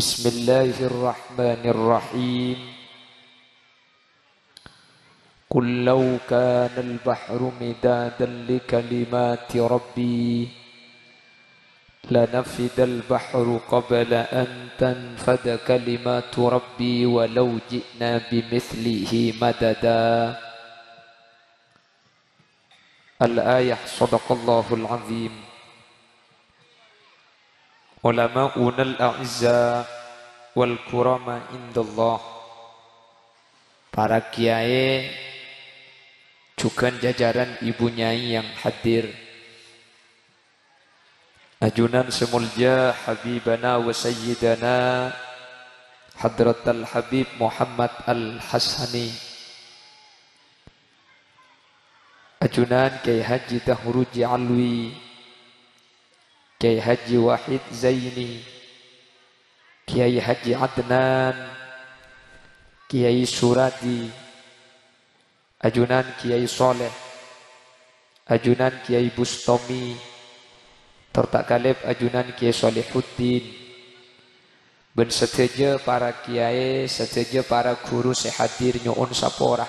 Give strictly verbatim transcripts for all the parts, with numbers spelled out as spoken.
Bismillahirrahmanirrahim. Qul law kanal bahru midadan li kalimati rabbi lanafidal bahru qabla an tanfada kalimatu rabbi walau ji'na bimithlihi madada. Al-ayah, sadaqallahul azim. Ulama'unal a'izza wal kurama indallah. Para kiai, jughân jajaran ibu nyai yang hadir. Ajunan sè molja Habibana wa Sayyidana Hadratal Habib Muhammad Al-Hasani. Ajunan Kiai Haji Dahruji Alwi, Kiai Haji Wahid Zaini, Kiai Haji Adnan, Kiai Suradi, ajunan Kiai Soleh, ajunan Kiai Bustomi, tor ta' kalèp ajunan Kiai Solihuddin, bân sadhâjâ para kiai, sadhâjâ para ghuru sè hadir nyo'on sapora.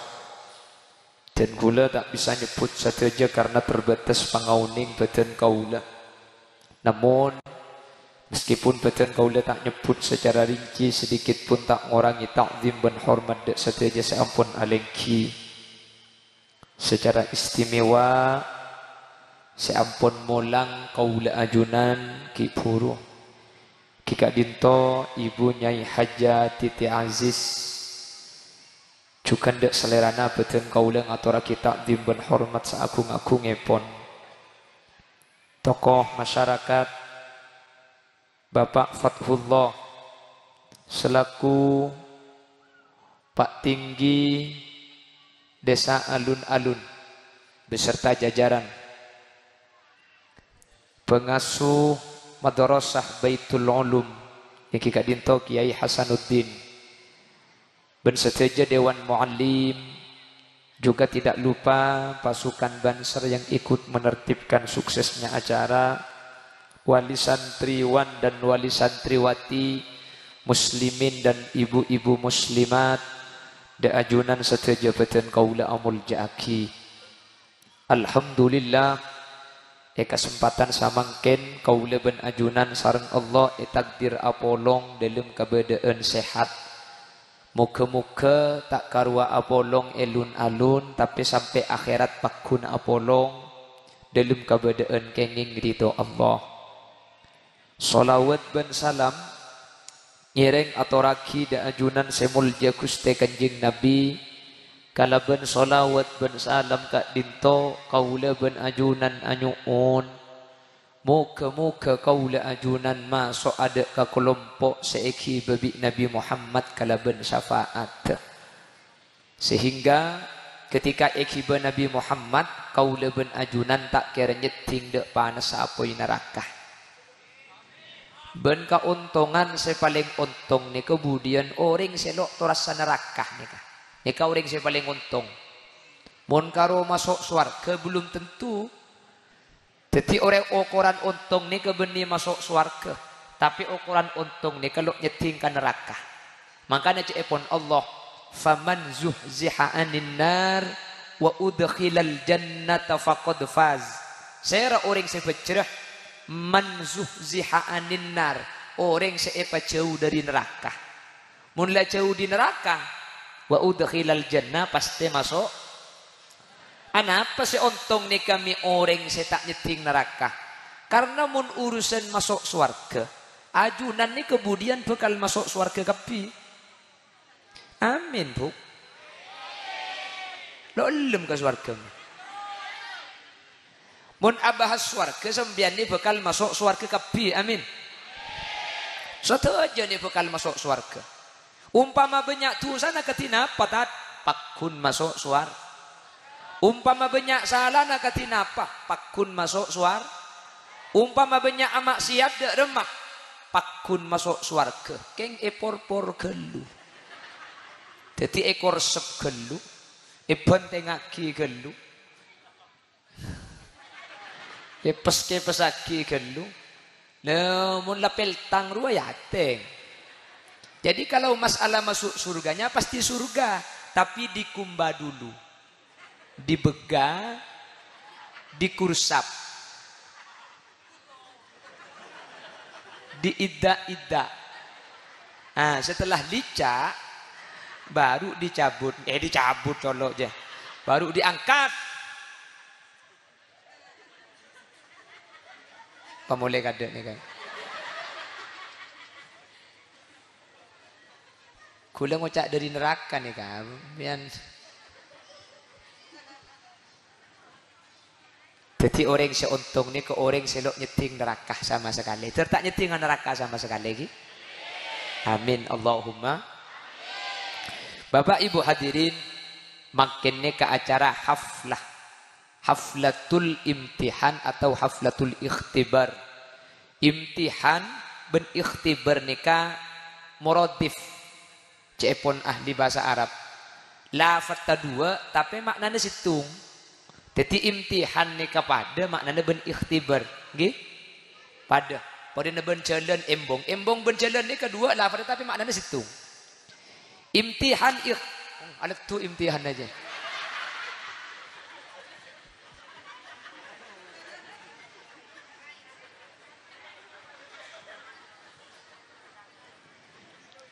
Dan kaulâ ta' bisa nyebbhut sadhâjâ karna terbatas pangaonèng bhâdhân kaulâ. Namon, meskipun bhâdhân kaulâ ta' nyebbhut sacara rinci, sedikit pun ta' ngorangè ta'zim bân hormat dâ' sadhâjâ sè ampon alèngghi. Sacara istimewa, sè ampon molang kaulâ ajunan ghi' bhuru. Ghi' ka'dinto Ibu Nyai Hajjah Titi Aziz, jughân dâ' salèrana bhâdhân kaulâ ngatorraghi ta'zim bân hormat saagung-agungngèpon. Tokoh masyarakat, Bapak Fathullah, selaku Pak Tinggi Desa Alun-Alun beserta jajaran, pengasuh Madrasah Baitul Ulum, èngghi ka'dinto Kiai Hasanuddin, bân sadhâjâ Dewan Muallim, juga tidak lupa pasukan Banser yang ikut menertibkan suksesnya acara, wali santriwan dan wali santriwati, muslimin dan ibu-ibu muslimat, dâ' ajunan sadhâjâ bhâdhân kaulâ amolja'aghi. Alhamdulillah, è kasempadhân samangkèn kaulâ bân ajunan sareng Allah ètakdir apolong dâlem kabâdâ'ân sehat. Moghâ-moghâ ta' karowa apolong è lun-alun, tapè sampè' akhèrat pagghun apolong dâlem kabâdâ'ân kèngèng ridho Allah. Shalawat bân salam ngèrèng atorraghi dâ' ajunan sè molja Ghustè Kanjeng Nabi, kalabân shalawat bân salam ka'dinto kaulâ bân ajunan anyo'on, moghâ-moghâ kaulâ ajunan maso' adâ' ka kalompo' sè èghibâ bi' Nabi Muhammad kalabân syafa'at. Sehingga ketika èghibâ Nabi Muhammad, kaulâ bân ajunan ta' kèra nyèddhing dâ' panassa apoy naraka. Bân kaontongan sè palèng ontong nèka budiyân orèng sè lo' torassa naraka nèka. Nèka orèng sè palèng ontong. Mon karo maso' sowarghâ belum tentu. Dhâddhi, orèng okoran ontong nèka bânnè maso' sowarghâ, tapè okoran ontong nèka lo' nyèddhing ka naraka. Mangkana ca'èpon Allah, "Faman zuhziha 'anin nar wa udkhilal jannata faqad faz." Sèra orèng sè bhâjjhrâ? "Man zuhziha 'anin nar," orèng sè èpajhâu dâri naraka. Mon la jhâu dâri naraka, "wa udkhilal jannah," pastè maso'. Anapa sè ontong nèka mè' orèng sè ta' nyèddhing naraka? Karna mon urusan maso' sowarghâ, ajunan nèka budiyân bhâkal maso' sowarghâ kabbhi. Amin, Bu. Lo' ellem ka sowarghâ. Mon abahas sowarghâ, sampèyan nè bhâkal maso' sowarghâ kabbhi. Amin. Sadhâjâ nè bhâkal maso' sowarghâ. Ompama bânnya' dhusana kadhi napa, Tad? Pagghun maso' sowar-, Ompama bânnya' salana kadhi napa? Pagghun maso' sowar-, Ompama bânnya' amaksiat dâ' remma? Pagghun maso' sowarghâ. Kèng èporpor ghâllu. Dhâddhi èkorsep ghâllu, èbhântèngngaghi ghâllu. Èpès-kèpèssaghi ghâllu. Lah, mon la peltang rowa ya atèng. Jadi kalau masalah masuk surganya pasti surga, tapi dikumba dulu. Dibega, dikursap, diidda-idda. Nah, setelah licak, baru dicabut. Eh, dicabut colo' je. Baru diangkat. Pamole kadek nih kan. Ghulâ ngoca' dhâri neraka nèka, sampèyan. Dhâddhi orèng sè ontong nèka orèng sè lo' nyeddhing neraka sama sakalè. Tor ta' nyeddhinga neraka sama sakalè, ghi? Amin, Allahumma. Bapak Ibu hadirin, mangkèn nèka acara haflah. Haflatul imtihan atau haflatul ikhtibar. Imtihan bân ikhtibar nèka morodif, ca'èpon ahli bhâsa Arab. Lafadhdhâ duwâ', tapè ma'nana sèttong. Dhâddhi, imtihan nèka padâ ma'nana bân ikhtibar, ngghi? Padâ. Padâna bân jhâlân, embong. Embong bân jhâlân nèka duwâ' lafadhdhâ, tapè ma'nana sèttong. Imtihan ikh-, alettu imtihan aja.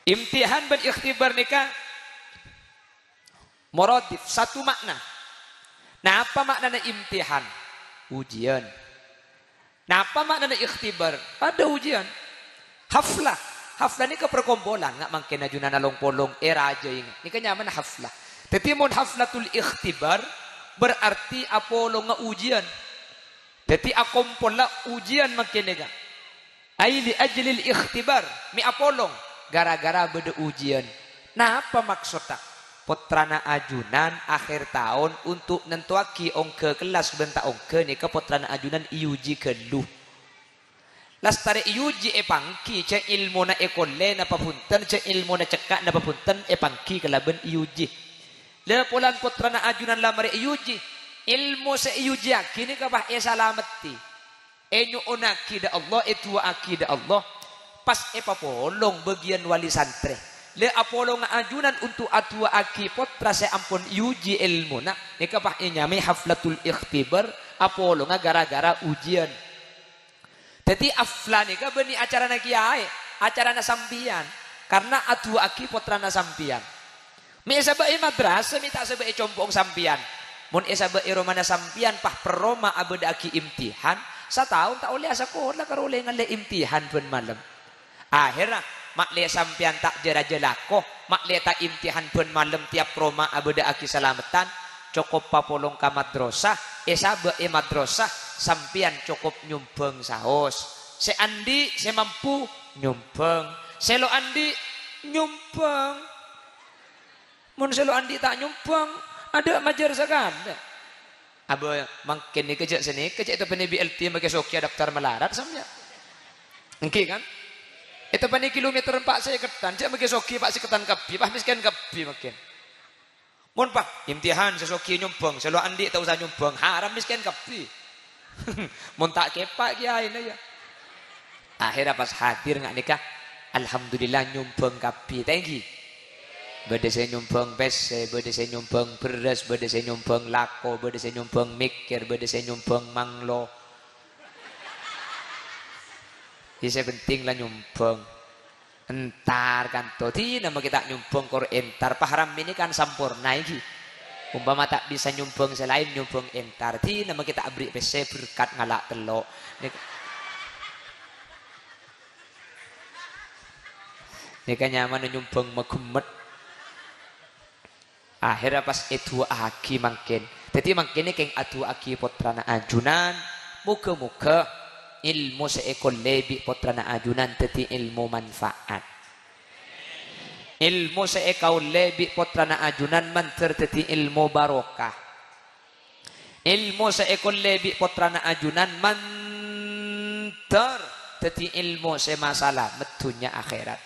Imtihan bân ikhtibar nèka morodif, satu makna. Napa maknana imtihan? Ujian. Napa maknana ikhtibar? Padâ ujian. Haflah. Haflah nèka perkumpulan, nga' mangkèn ajunan along-polong, è rajâ, ingat. Nèka nyamana haflah. Dhâddhi, mon haflatul ikhtibar, berarti apolonga ujian. Dhâddhi, akompolla ujian mangkèn nèka. Ai li ajlil ikhtibar, mè' apolong, gara-gara bâdâ ujian. Napa maksodda? Pottrana ajunan akhir taon untuk nentowaghi ongghâ kellas bân ta' ongghâ nèka pottrana ajunan èuji ghâllu. Lastarè èuji èpangghi, jhâ' èlmona èkollè napa bhunten, jhâ' èlmona cekka' napa bhunten, èpangghi kalabân èuji. La polana pottrana ajunan la marè èuji, èlmo sè èujiaghi nèka pas èsalameddhi. Ènyo'onnaghi dâ' Allah, èdu'aaghi dâ' Allah, pas èpapolong bâgiyân wali santrè. La apolonga ajunan untuk adu'aaghi pottra sè ampon èuji èlmona, nèka pas ènyamaè haflatul ikhtibar, apolonga gara-gara ujian. Dhâddhi, haflah nèka bânnè acarana kèyaè, acarana sampèyan, karna adu'aaghi pottrana sampèyan. Mè' èsabâ' è madrasah, mè' ta' sabâ' è compo'na sampèyan. Mon èsabâ' è romana sampèyan, pas per roma abâdâ'aghi imtihan, sataon ta' ollè asakola karo ollè ngallè imtihan bân malem. Aherra, ma'lè sampèyan ta' jâ-rajâ lako, ma'lè ta' imtihan bân malem tiyap roma abâdâ'aghi salameddhân, cokop papolong ka madrasah, èsabâ' è madrasah, sampèyan cokop nyombhâng saos. Sè andi', sè mampu, nyombhâng. Sè lo' andi', nyombhâng. Mon sè lo' andi' ta' nyombhâng, adâ' majâr sakalè. Abâ, mangkèn nèka jhâ' sanèka, jhâ' èteppanè B L T makè soghi adaftar malarat sampèyan. Èngghi, kan? Èteppanè kilometer empat sèkettan, jhâ' makè soghi pa' sèkettan kabbhi, pas mèskèn kabbhi mangkèn. Mon, pa', imtihan sè soghi nyombhâng, sè lo' andi' ta' osa nyombhâng, haram mèskèn kabbhi. Mon ta' kèpa' kèyaèna, ya. Akhirra pas hadir nga' nèka, alhamdulillah, nyombhâng kabbhi. Ta' èngghi? Bâdâ sè nyombhâng pèssè, bâdâ sè nyombhâng bherrâs, bâdâ sè nyombhâng lako, bâdâ sè nyombhâng mèkkèr, bâdâ sè nyombhâng manglo. Iyâ, sè penting la nyombhâng. Entar kanto, dina makè ta' nyombhâng kor entar, paham nèka kan samporna, èngghi. Umpama ta' bisa nyombhâng sè laèn, nyombhâng entar, dina makè ta' aberri' pèssè berkat ngala' tello'. Nèka, nèka nyamana nyombhâng maghemmet. Akhirra pas èdu'aaghi mangkèn. Dhâddhi mangkèn kèng adu'aaghi pottrana ajunan, moghâ-moghâ èlmo sè èkollè bi' pottrana ajunan dhâddhi èlmo manfaat. Èlmo sè èkaollè bi' pottrana ajunan mandhâr dhâddhi èlmo barokah. Èlmo sè èkollè bi' pottrana ajunan mandhâr dhâddhi èlmo sè masalamet dhunnya akhèrat.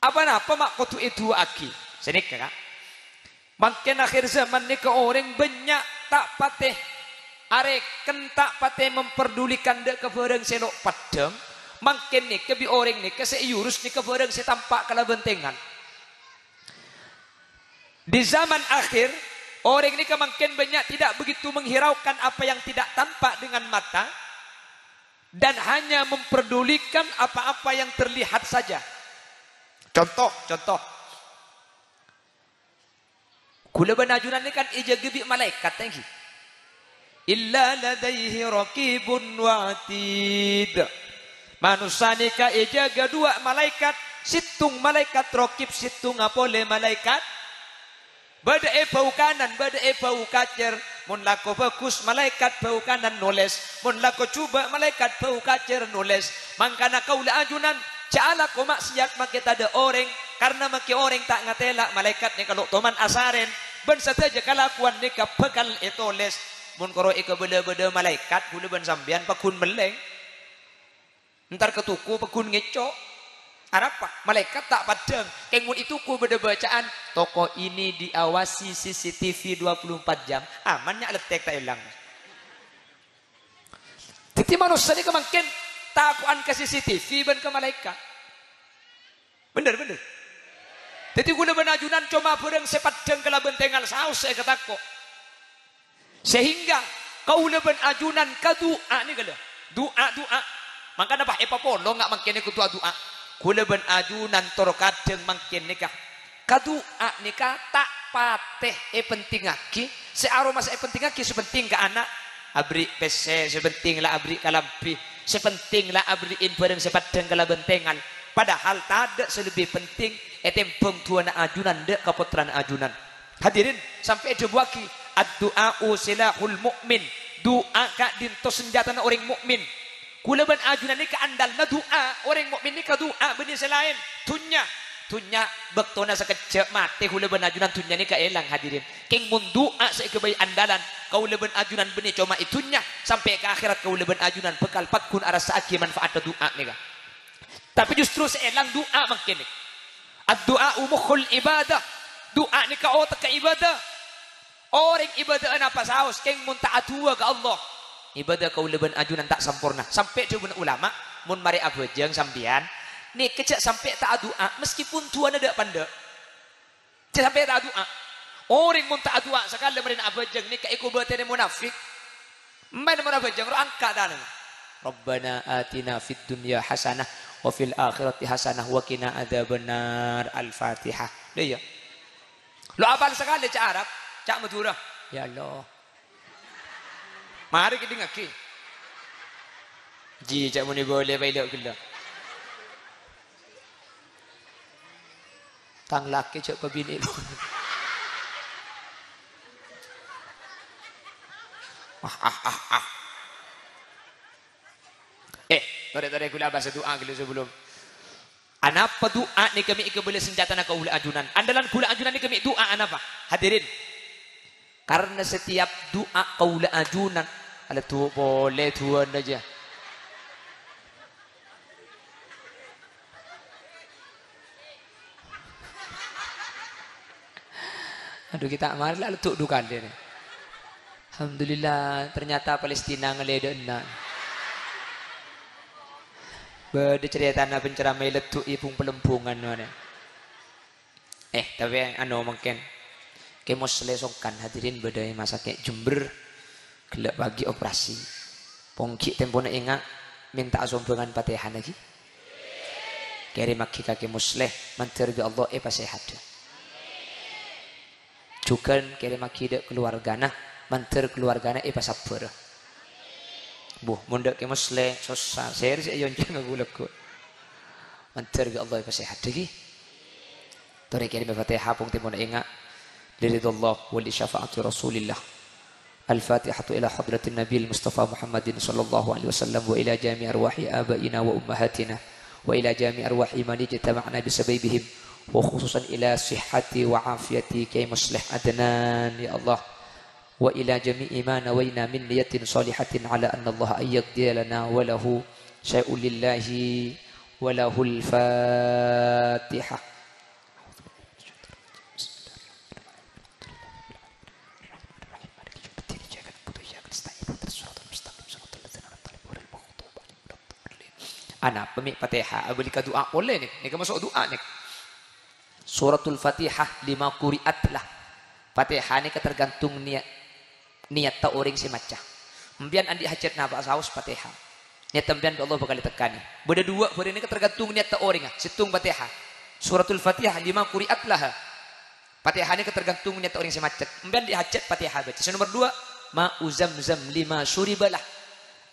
Apa-napa ma' kodhu èdu'aaghi. Sanèka, Ka'. Mangkèn akhir zaman nèka orèng bânnya' ta' patè arèken, ta' patè memperdulikan dâ' ka bhârâng sè lo' peddhâng, Mangkèn nèka bi' orèng nèka sè èyurus nèka bhârâng sè tampa' kalabân tèngal. Di zaman akhir, orèng nèka mangkèn bânnya' tidak begitu menghiraukan apa yang tidak tampak dengan mata dan hanya memperdulikan apa-apa yang terlihat saja. Contoh, contoh. Kaulâ bân ajunan nèka kan èjâgâ bi' malaèkat, ènggi. "Illa ladaihi raqibun wa atid." Manossa nèka èjâgâ duwâ' malaèkat, sèttong malaèkat raqib, sèttongnga polè malaèkat. Bâdâ è bâu kanan, bâdâ è bâu kacèr. Mon lako bhâghus, malaèkat bâu kanan nolès. Mon lako jhubâ', malaèkat bâu kacèr nolès. Mangkana kaulâ ajunan, jhâ' alako ma'siyat makè tadâ' orèng, karna makè orèng ta' ngatèla' malaèkat nèka lo' toman asarèn, bân sadhâjâ kalakowan nèka bhâkal ètolès. Mon koro èkabâlâ bâdâ malaèkat, kaulâ bân sampèyan pagghun mellèng. Entar ka toko pagghun ngèco'. Arapa? Malaèkat ta' paddhâng. Kèng mon è toko bâdâ bâcaan, "Toko ini diawasi C C T V dua puluh empat jam." Aman nya' lèttèk ta' èlang. Dhâddhi manossa nèka mangkèn tako'an ka C C T V bân ka malaèkat. Bhender, bhender. Dhâddhi kaulâ bân ajunan coma bhârâng sè paddhâng kalabân tèngal saos sè èkatako'. Sehingga kaulâ bân ajunan ka du'a nèka lho. Du'a, du'a. Mangkana pas èpapolong nga' mangkèn nèko du'a, du'a. Kaulâ bân ajunan tor kadhâng mangkèn nèka. Ka du'a nèka ta' patè èpentingngaghi, sè aromasa èpentingngaghi sè penting ka ana'. Aberri' pèssè, sè penting la aberri' kalambhi, sè penting la aberri'in bhârâng sè paddhâng kalabân tèngal. Padahal tadâ' sè lebbi penting ètèmbhâng du'ana ajunan dâ' ka pottrana ajunan. Hadirin, sampè' èdhâbuwaghi, "Ad-du'a'u silahul mu'min." Du'a ka'dinto sanjatana orèng mu'min. Kaulâ bân ajunan nèka andalna du'a. Orèng mu'min nèka du'a, bânnè sè laèn. Dhunnya, dhunnya bâktona sakejjhâ' matè, kaulâ bân ajunan dhunnya nèka èlang, hadirin. Kèng mon du'a sè èghâbây andalan, kaulâ bân ajunan bânnè coma è dhunnya, sampè' ka akhèrat kaulâ bân ajunan bhâkal pagghun arassa'aghi manfaatta du'a nèka. Tapè justru sè èlang du'a mangkèn. Ad-du'a'u mukhul ibadah. Du'a nèka otegghâ ibadah. Orèng ibadâ'â napa saos, kèng mon ta' adu'a ka Allah, ibadah kaulâ bân ajunan ta' samporna. Sampè' dhâbuna ulama, "Mon marè abhâjâng sampèyan, nèka jhâ' sampè' ta' adu'a, meskipun du'ana dâ' pandâ'." Jhâ' sampè' ta' adu'a. Orèng mon ta' adu'a sakalè marèna abhâjâng, nèka èkobâtèrè monafik. Maèn mon abhâjâng, ro angka' tanangnga. "Rabbana atina fid dunya hasanah wa fil akhirati hasanah wa qina adzabannar." Al-Fatihah. Lha iyâ. Lo' apal sakalè ca' Arab, ca' Madhurâ. Ya Allah. Marè kèdingngaghi. Jhi, ca' monè bolè paèlo' ghellâ'. Tang lakè jhâ' pabinè'. Ah, ah, ah, ah. Eh, torè-torè ghulâ abhâsa du'a ghâllu sabellum. Anapa du'a nèka mè' èkabâlâ sanjatana kaulâ ajunan? Andalan kaulâ ajunan nèka mè' du'a anapa? Hadirin. Karena setiap du'a kaulâ ajunan, ala du-, polè du'ana jâ. Aduh, kita kemarin lah letuk dua kali nih. Alhamdulillah, ternyata Palestina ngeledek enna'. Bâdâ ceritana penceramah letuk ibung pelembungan mana. Eh, tapè anu mangkèn. Kè Musleh songkan hadirin bâdâ è Masakè' Jember. Ghellâ' pagi operasi. Ponggi' tempona enga' mènta'a sombhângan Fatihah lagi. Kèrèmaghi ka Kè Musleh, mandhâr bi' Allah èpasèhadhâ. Jhughân kèrèmaghi dâ' kaluwargana, mandhâr kaluwargana èpasabbhârâ. Buh, mon dâ' Kè Musleh, sossa, sèrè sè èyonjhâng ghu-lagghu. Mandhâr bi' Allah èpasèhadhâ ghi. Torè kèrèmè Fatihah, pong tèmona enga'. Liridhallah wa li syafa'ati Rasulillah. Al-Fatihatu ila hadratin Nabil Mustafa Muhammadin sallallahu alaihi wasallam wa ila jami arwahi abaina wa ummahatina wa ila jami arwahi man ijtama'na bisabaibihim wa khususan ila sihhati wa afiyati Kiai Musleh Adnan, ya Allah. Wa ila jami'i ma nawaina min niyatin shalihatin ala anna Allah an yaqdiya lana wa lahu syai'un lillahi wa lahul Fatihah. Anapa mè' Fatihah? Abâli ka du'a polè, nè. Nèka maso' du'a, nè. Suratul Fatihah lima quri'at lah. Fatihah nèka tergantung niat, niatta orèng sè maca. Empèyan andi' hajat napa saos Fatihah. Niat empèyan bi' Allah bhâkal ètekkanè. Bâdâ duwâ' bhâreng nèka tergantung niatta orèngnga. Sèttong Fatihah. Suratul Fatihah lima quri'at laha. Fatihah nèka tergantung niatta orèng sè maca. Empèyan andi' hajat Fatihah bâca. Sè nomer duwâ', ma'u zamzam lima syuriba lah.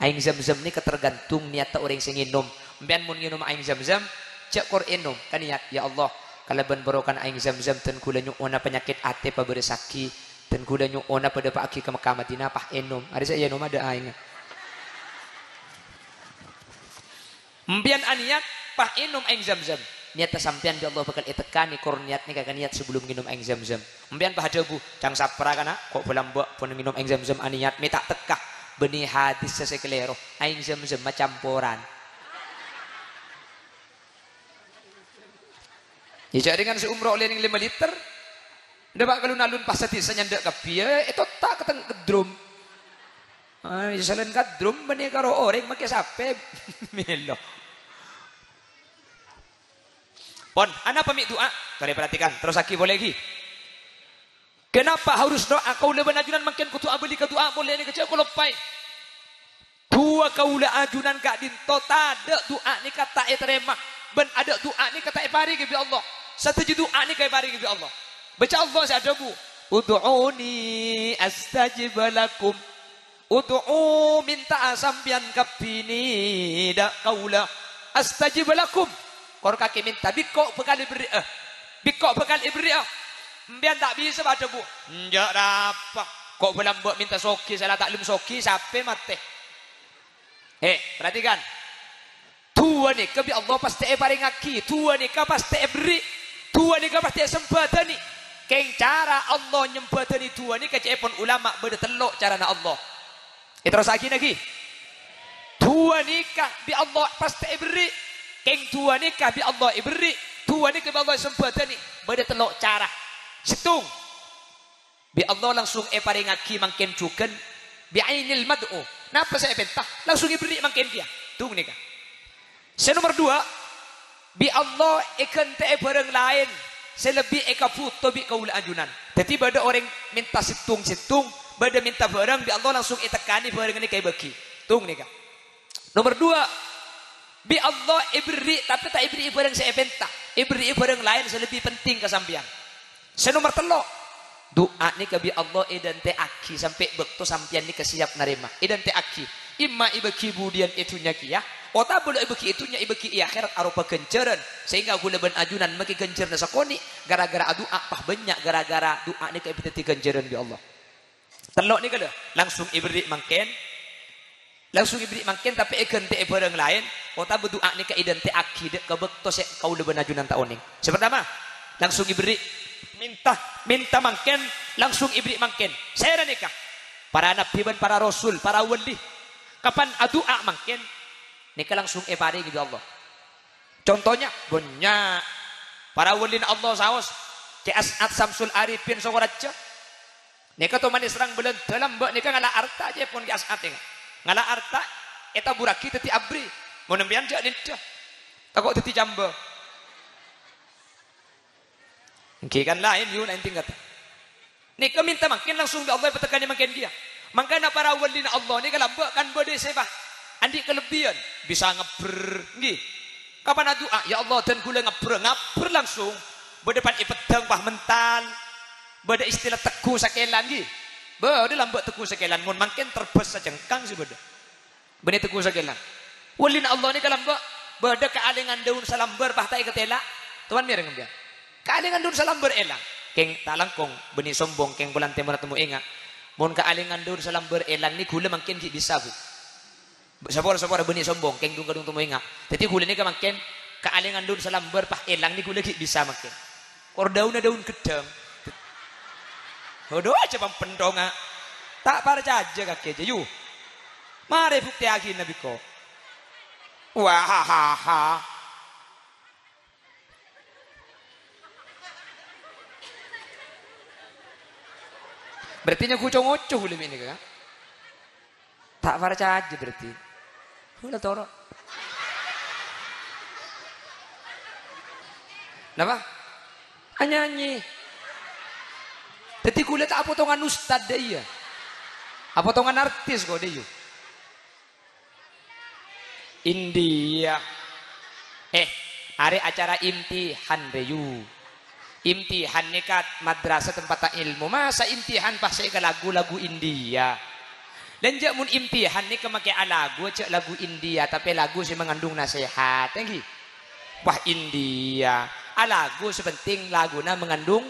Aèng zamzam nèka tergantung niatta orèng sè ngènom. Empèyan mon ngènom aèng zamzam, jhâ' kor ènom, ka niat, "Ya Allah, kalabân barokana aèng zamzam dân kaulâ nyo'ona panyakèt atè pabârâssaghi, dân kaulâ nyo'ona padâpa'aghi ka Mekkah Madinah, pas ènom." Arè sè ènom adâ' aèngnga. Empèyan aniat, pas ènom aèng zamzam. Niatta sampèyan bi' Allah bhâkal ètekkanè, kor niat nèka ka niat sabellunna ngènom aèng zamzam. Empèyan pas adhâbu, "Cang sapra, kana', ko' bâlâmbâ' pon ngènom aèng zamzam aniat, mè' ta' tekka." Bânnè hadis sè kalèro, aèng zamzam macamporan. Yâ, jhâ' rèngan sè umroh ollè nèng lèma liter. Dâpa' ka alun-alun pas sadhisa nyandhâ' kabbhi, yâ, ètotta' ka teng-, ka drum. Ah, yâ, salaèn ka drum, bânnè karo orèng makè sapè. Mèlo. Pon, anapa mè' du'a? Torè parhatikan, terrossaghi polè ghi. Kenapa harus doa? Kaulâ bân ajunan mangkèn kodhu abâli ka du'a polè nèka, jhâ' kaloppaè. Du'a kaulâ ajunan ka'dinto tadâ' du'a nèka ta' ètarèma, bân adâ' du'a nèka ta' èparèngè bi' Allah. Sadhâjâ du'a nèka èparèngè bi' Allah. Bâca Allah sè adhâbu, "Ud'uni astajib lakum." Ud'u, mènta'a sampèyan kabbhi nèdhâ' kaulâ. Astajib lakum. Kor kakè mènta, bi' engko' bhâkal èberri'â. Bi' engko' bhâkal èberri'â. Empèyan ta' bisa adhâbu, "Enjâ' rapa. Ko' bâlâmbâ' mènta soghi, sala ta' lem soghi, sapè matè." He, parhatikan. Du'a nèka bi' Allah pastè èparèngaghi, du'a nèka pastè èberri', du'a nèka pastè èsembhâdhâni. Kèng cara Allah nyembhâdhâni du'a nèka ca'èpon ulama bâdâ tello' carana Allah. Èterrossaghi naghi. Du'a nèka bi' Allah pastè èberri', kèng du'a nèka bi' Allah èberri', du'a nèka bi' Allah èsembhâdhâni bâdâ tello' cara. Sèttong, bi' Allah langsung èparèngaghi mangkèn jhughân, bi'ainil mad'u. Napa sè èpènta, langsung èberri' mangkèn kèya. Tung nèka. Sè nomer duwâ', bi' Allah èghântè'è bhârâng laèn sè lebbi èkabhuto bi' kaulâ ajunan. Dhâddhi bâdâ orèng mènta sèttong-sèttong, bâdâ mènta bhârâng, bi' Allah langsung ètekkanè bhârâng nèka èbâghi. Tung nèka. Nomer duwâ', bi' Allah èberri', tapè ta' èberri'i bhârâng sè èpènta, èberri'i bhârâng laèn sè lebbi penting ka sampèyan. Sè nomer tello', du'a nèka bi' Allah èdântè'aghi sampè' bâkto sampèyan nèka siap narèma. Èdântè'aghi, imma èbâghi budiyân è dhunnya kèya, otabâ lo' èbâghi è dhunnya, èbâghi è akhèrat aropa ghânjhârân, sehingga kaulâ bân ajunan makè ghânjhârânna sakonè' gara-gara adu'a, pas bânnya' gara-gara du'a nèka èpadhâddhi ghânjhârân bi' Allah. Tello' nèka lho, langsung èberri' mangkèn, langsung èberri' mangkèn, tapè èghântè'è bhârâng laèn, otabâ du'a nèka èdântè'aghi dâ' ka bâkto sè kaulâ bân ajunan ta' onèng. Sè partama, langsung èberri', mènta, mènta mangkèn, langsung èberri' mangkèn. Sèra nèka? Para nabbhi bân para rasul, para wali. Kapan adu'a mangkèn, nèka langsung èparèngè bi' Allah. Contonya, bânnya' para walina Allah saos, Kè As'ad Samsul Arifin Sokoraja. Nèka toman èserrang Bâlândhâ lambâ' nèka ngala' arta jâ' pon Kè As'ad nèka. Ngala' arta ètaburraghi dhâddhi abrè. Mon sampèyan jâ' nèndhâ. Tako' dhâddhi cambâ. Èngghi kan laèn, yu, laèn tingkat. Nèka mènta mangkèn langsung bi' Allah èpatekkanè mangkèn kèya. Mangkana para walina Allah nèka lambâ' kan bâdâ sèfat andi' kalebbiyân, bisa ngabbher, èngghi. Kapan adu'a, "Ya Allah, dân kaulâ ngabbher," ngabbher langsung. Bâdâ pan è peddhâng pas mental. Bâdâ istilah tegghu sakèlan, èngghi. Bâdâ lambâ' tegghu sakèlan, mon mangkèn terbâs sajengkang sè bâdâ. Bânnè tegghu sakèlan. Walina Allah nèka lambâ', bâdâ kaalèngan dâun salambâr pas ta' èkatèla'. Toman mèreng sampèyan. Kaalèngan dâun salambâr èlang. Kèng ta' langkong, bânnè sombong, kèng polana tèmor temmo enga'. Mon kaalèngan dâun salambâr èlang nè ghulâ mangkèn ghi' bisa, Bu. Sapora-sapora bânnè sombong, kèng dhung-kadhung temmo enga'. Dhâddhi ghulâ nèka mangkèn kaalèngan dâun salambâr pas èlang nè ghulâ ghi' bisa mangkèn. Kor dâunna dâun ghedhâng. Hodho, jhâ' pampenthonga. Ta' parcajâ kakè jâ, yu. Marè buktèyaghina bi' engko'. Wahahaha. Berarti nyagu co-ngoco ghulâ mè' nèka, kan? Ta' parcajâ berarti. Ghulâ toro'. Napa? Anyanyi. Dhâddhi ghulâ ta' apotongan ustad dâ' iyâ. Apotongan artis kok dâ' iyâ. India. Eh, arè acara imtihan rè yu. Imtihan nèka madrasah tempatta ilmu. Masa imtihan pas sè èkalagu lagu India? Lah enjâ' mon imtihan nèka makè alagu, jhâ' lagu India, tapè lagu sè mangandung nasehat, ènggi? Wah, India. Alagu sè penting laguna mangandung.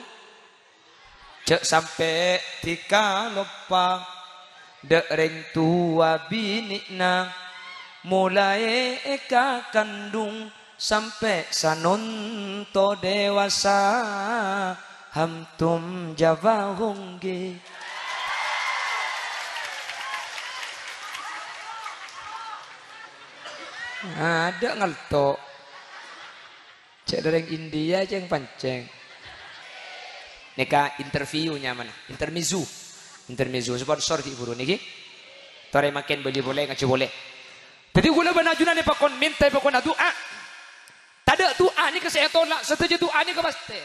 Jhâ' sampè' dhika loppa dâ' rèng towa binè'na, molaè èkakandhung sampè' sanonto dewasa, hamtum jawab ongghu. Adâ' ngelto'. Cè' dâ' rèng India cèng-pancèng. Nèka interview nyamana, intermezzo. Intermezzo, sponsor ghi' buru nèkè. Torè mangkèn bâli polè, ngajhi polè. Dhâddhi ghulâ bân ajunan èpakon mènta, èpakon adu'a. Tadâ' du'a nèka sè ètola', sadhâjâ du'a nèka pastè.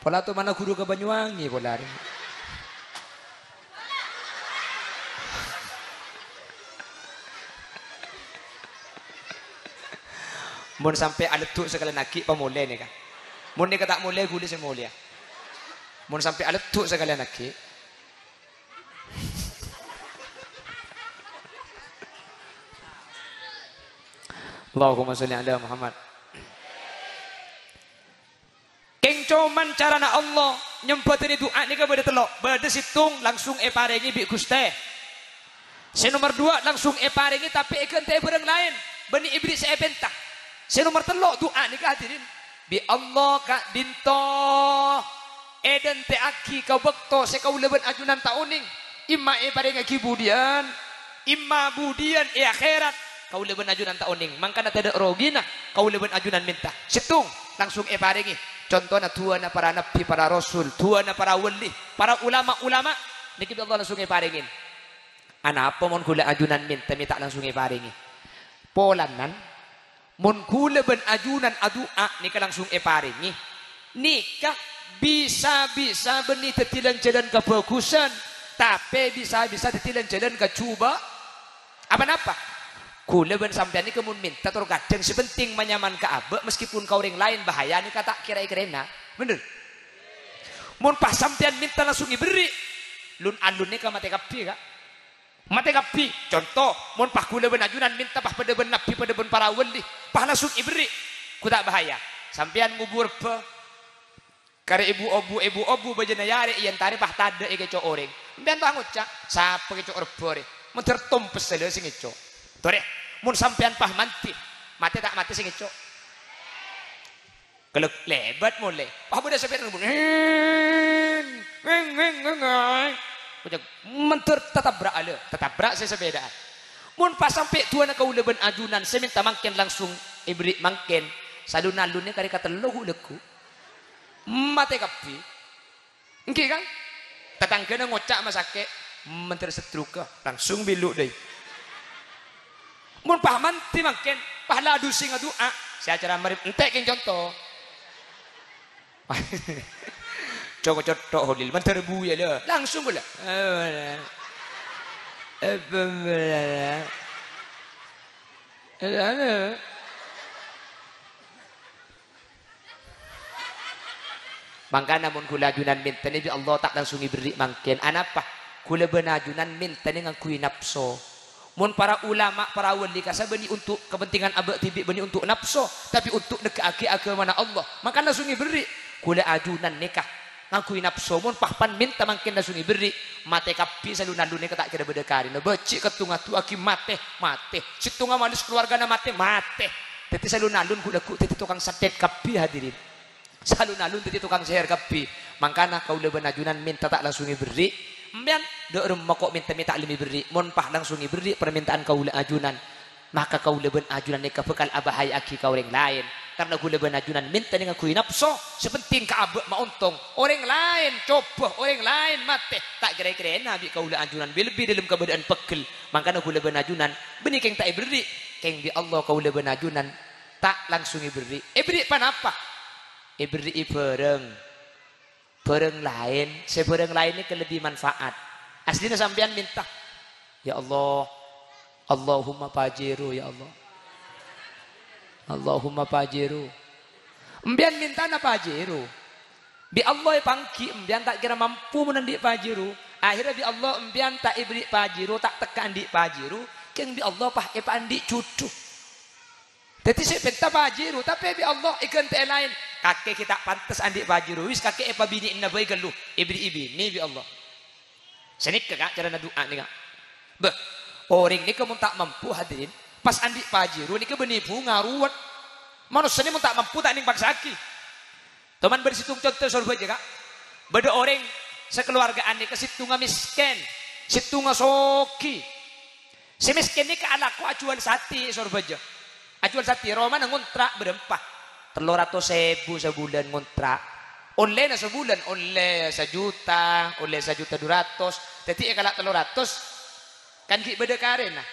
Pola tomana ghuru ka Banyuwangi pola arè. Mon sampè' aleddhu' sakalèyan aghi', pamolè nèka. Mon nèka ta' molè, ghulâ sè molèya. Mon sampè' aleddhu' sakalèyan aghi'. Allahumma sholli ala Muhammad. Kèng coma carana Allah nyembhâdhâni du'a nèka bâdâ tello'. Bâdâ sèttong langsung èparèngè bi' Ghustè. Sè nomer duwâ' langsung èparèngè tapè èghântè'è bhârâng laèn, bânnè èberri' sè èpènta. Sè nomer tello' du'a nèka hadirin bi' Allah ka'dinto èdhântè'aghi ka bâkto sè kaulâ bân ajunan ta' onèng. Imma èparèngaghi budiyân, imma budiyân è akhèrat, kaulâ bân ajunan ta' onèng. Mangkana tadâ' rogina kaulâ bân ajunan mènta. Sèttong langsung èparèngè. Contona du'âna para nabbhi, para rasul, du'âna para wali, para ulama-ulama, nèka bi' Allah langsung èparèngè. Anapa mon ghulâ ajunan mènta mè' ta' langsung èparèngè? Polana, mon ghulâ bân ajunan adu'a nèka langsung èparèngè, nèka bisa-bisa bânnè dhâddhi lan-jhâlân kabhâghusân, tapè bisa-bisa dhâddhi lan-jhâlân kajhubâ'. Apa-napa? Ghulâ bân sampèyan nèka mon mènta tor kadhâng sè penting manyaman ka abâ', meskipun ka orèng laèn bahaya nèka ta' kèra-èkèrana. Bhender? Mon pas sampèyan mènta langsung èberri', lun-alun nèka matè kabbhi, Ka'. Matè kabbhi. Conto, mon pas ghulâ bân ajunan mènta pas padâ bân nabbhi, padâ bân para wali, pas langsung èberri', ghu ta' bahaya. Sampèyan ngobu rebbhâ, karè èbu-obu, èbu-obu bâjâna yarè èentarè pas tadâ' è kèco' orèng. Sampèyan ta' ngoca', "Sapa kèco' rebbhâ rè?" Mandhâr tompes sè la sè ngèco'. Torè, mon sampèyan pas mandhi, matè ta' matè sè ngèco'? Kelek lèbât molè. Wah, bâdâ sepèda ngebut. Ngeng, ngeng, ngeng, ngeng, ngeng. Kocak, mandhâr tatabrak alè. Tatabrak sè sepèdaan. Mon pas sampè' du'âna kaulâ bân ajunan sè mènta mangkèn langsung èberri' mangkèn. Salun-alunna karè katello ghu' lagghu'. Matè kabbhi. Ènggi, Kang? Tatangghâna ngoca' masakè', mandhâr setrukka, langsung belu' dâi. Mon pas mandhi mangkèn, pas la dusè ngadu'a, sè acara marèp, èntè' kèng conto. Cong cotto' Holil, mandhâr buya la, langsung ghulâ. Mangkana mon ghulâ ajunan mèntanè bi' Allah ta' langsung èberri' mangkèn. Anapa? Ghulâ bân ajunan mèntanè ngangghuy napso. Mon para ulama, para wali kassa' bânnè onto' kapentingan abâ' dhibi', bânnè onto' napso, tapè onto' negghâ'aghi aghâmana Allah, mangkana langsung èberri'. Ghulâ ajunan nèka ngangghuy napso, mon pas pan mènta mangkèn langsung èberri', matè kabbhi salun-alun nèka ta' kèra bâdâ karèna. Bâji' kèttong adu'âghi matè, matè. Sèttonga malès kalowargana matè, matè. Dhâddhi salun-alun ghu'-lagghu' dhâddhi tokang santet kabbhi, hadirin. Salun-alun dhâddhi tokang sèhèr kabbhi. Mangkana kaulâ bân ajunan mènta ta' langsung èberri'. Empèyan, dâ' remma ko' mènta mè' ta' lem èberri'. Mon pas langsung èberri' parmènta'an kaulâ ajunan, maka kaulâ bân ajunan nèka bhâkal abhâhajâ'âghi ka orèng laèn. Karna ghulâ bân ajunan mènta nèng ngangghuy napso, sè pentèng ka abâ' maontong. Orèng laèn cobâ, orèng laèn matè, ta' kèra-kèrana bi' kaulâ ajunan bi-, lebbi dâlem kabâdâ'ân pegghel. Mangkana ghulâ bân ajunan, bânnè kèng ta' èberri', kèng bi' Allah kaulâ bân ajunan ta' langsung èberri'. Èberri' ponapa? Èberri'i bhârâng. Bhârâng laèn, sè bhârâng laèn nèka lebbi manfaat. Aslina sampèyan mènta, "Ya Allah, Allahumma Pajero, ya Allah. Allahumma Pajero." Empèyan mèntana Pajero. Bi' Allah èpangghi, empèyan ta' kèra mampu mon andi' Pajero. Akhirnya bi' Allah empèyan ta' èberri' Pajero, ta' tekka andi' Pajero, kèng bi' Allah pas èpaandi' jhudhu. Dhâddhi sè èpènta Pajero, tapè bi' Allah èghântè'è laèn. Kakè ghi' ta' pantes andi' Pajero, wis kakè èpabinè'ana bhâi ghâllu, èberri'i binè bi' Allah. Sanèka, Ka', carana du'a nèka. Bâh, orèng nèka mon ta' mampu, hadirin, pas andi' Pajero nèka bânnè bhunga ruwet. Manossa nè mon ta' mampu ta' nèng paksa'aghi. Toman bâdâ sèttong conto è Sorbhâjâ, Ka'. Bâdâ orèng sakalowarga'an nèka sèttonga mèskèn, sèttonga soghi. Sè mèskèn nèka alako ajhuwâl satè è Sorbhâjâ. Ajhuwâl satè, romana ngontra' bârâmpa? Tello ratos èbu sabulân ngontra'. Ollèna sabulân, ollè sajuta, ollè sajuta du ratos. Dhâddhi èkala' tello ratos, kan ghi' bâdâ karèna.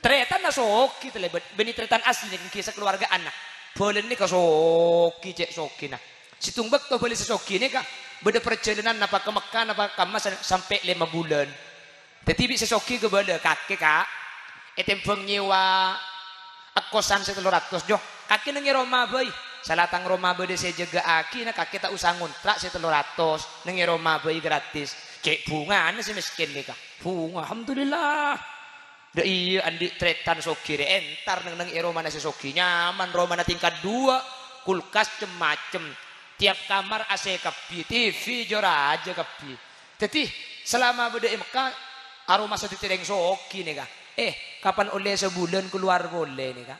Tarètanna soghi talèbât, bânnè tarètan asli nèka ghi' sakalowarga'anna. Bâlâna nèka soghi cè' soghina. Sèttong bâkto bâli sè soghi nèka bâdâ parjhâlânan napa ka Mekka napa ka Mas sampè' lèma bulân. Dhâddhi bi' sè soghi kabâlâ, "Kakè, Ka', ètèmbhâng nyèwa kosan sè tello ratos, Jo. Kakè neng è roma bhâi. Sala tang roma bâdâ sè èjâgâ'aghi, na kakè ta' osa ngontra' sè tello ratos, neng è roma bhâi gratis." Cè' bhungana sè mèskèn nèka. Bhunga, alhamdulillah. Dâ' iyâ andi' tarètan soghi rè, entar neng-neng è romana sè soghi, nyaman, romana tingkat dua, kulkas cem-macem, tiap kamar A C kabbhi, T V jâ-rajâ kabbhi. Dhâddhi, salama bâdâ è Mekka, aromasa dhâddhi rèng soghi nèka. Eh, kapan ollè sabulân kalowar polè nèka.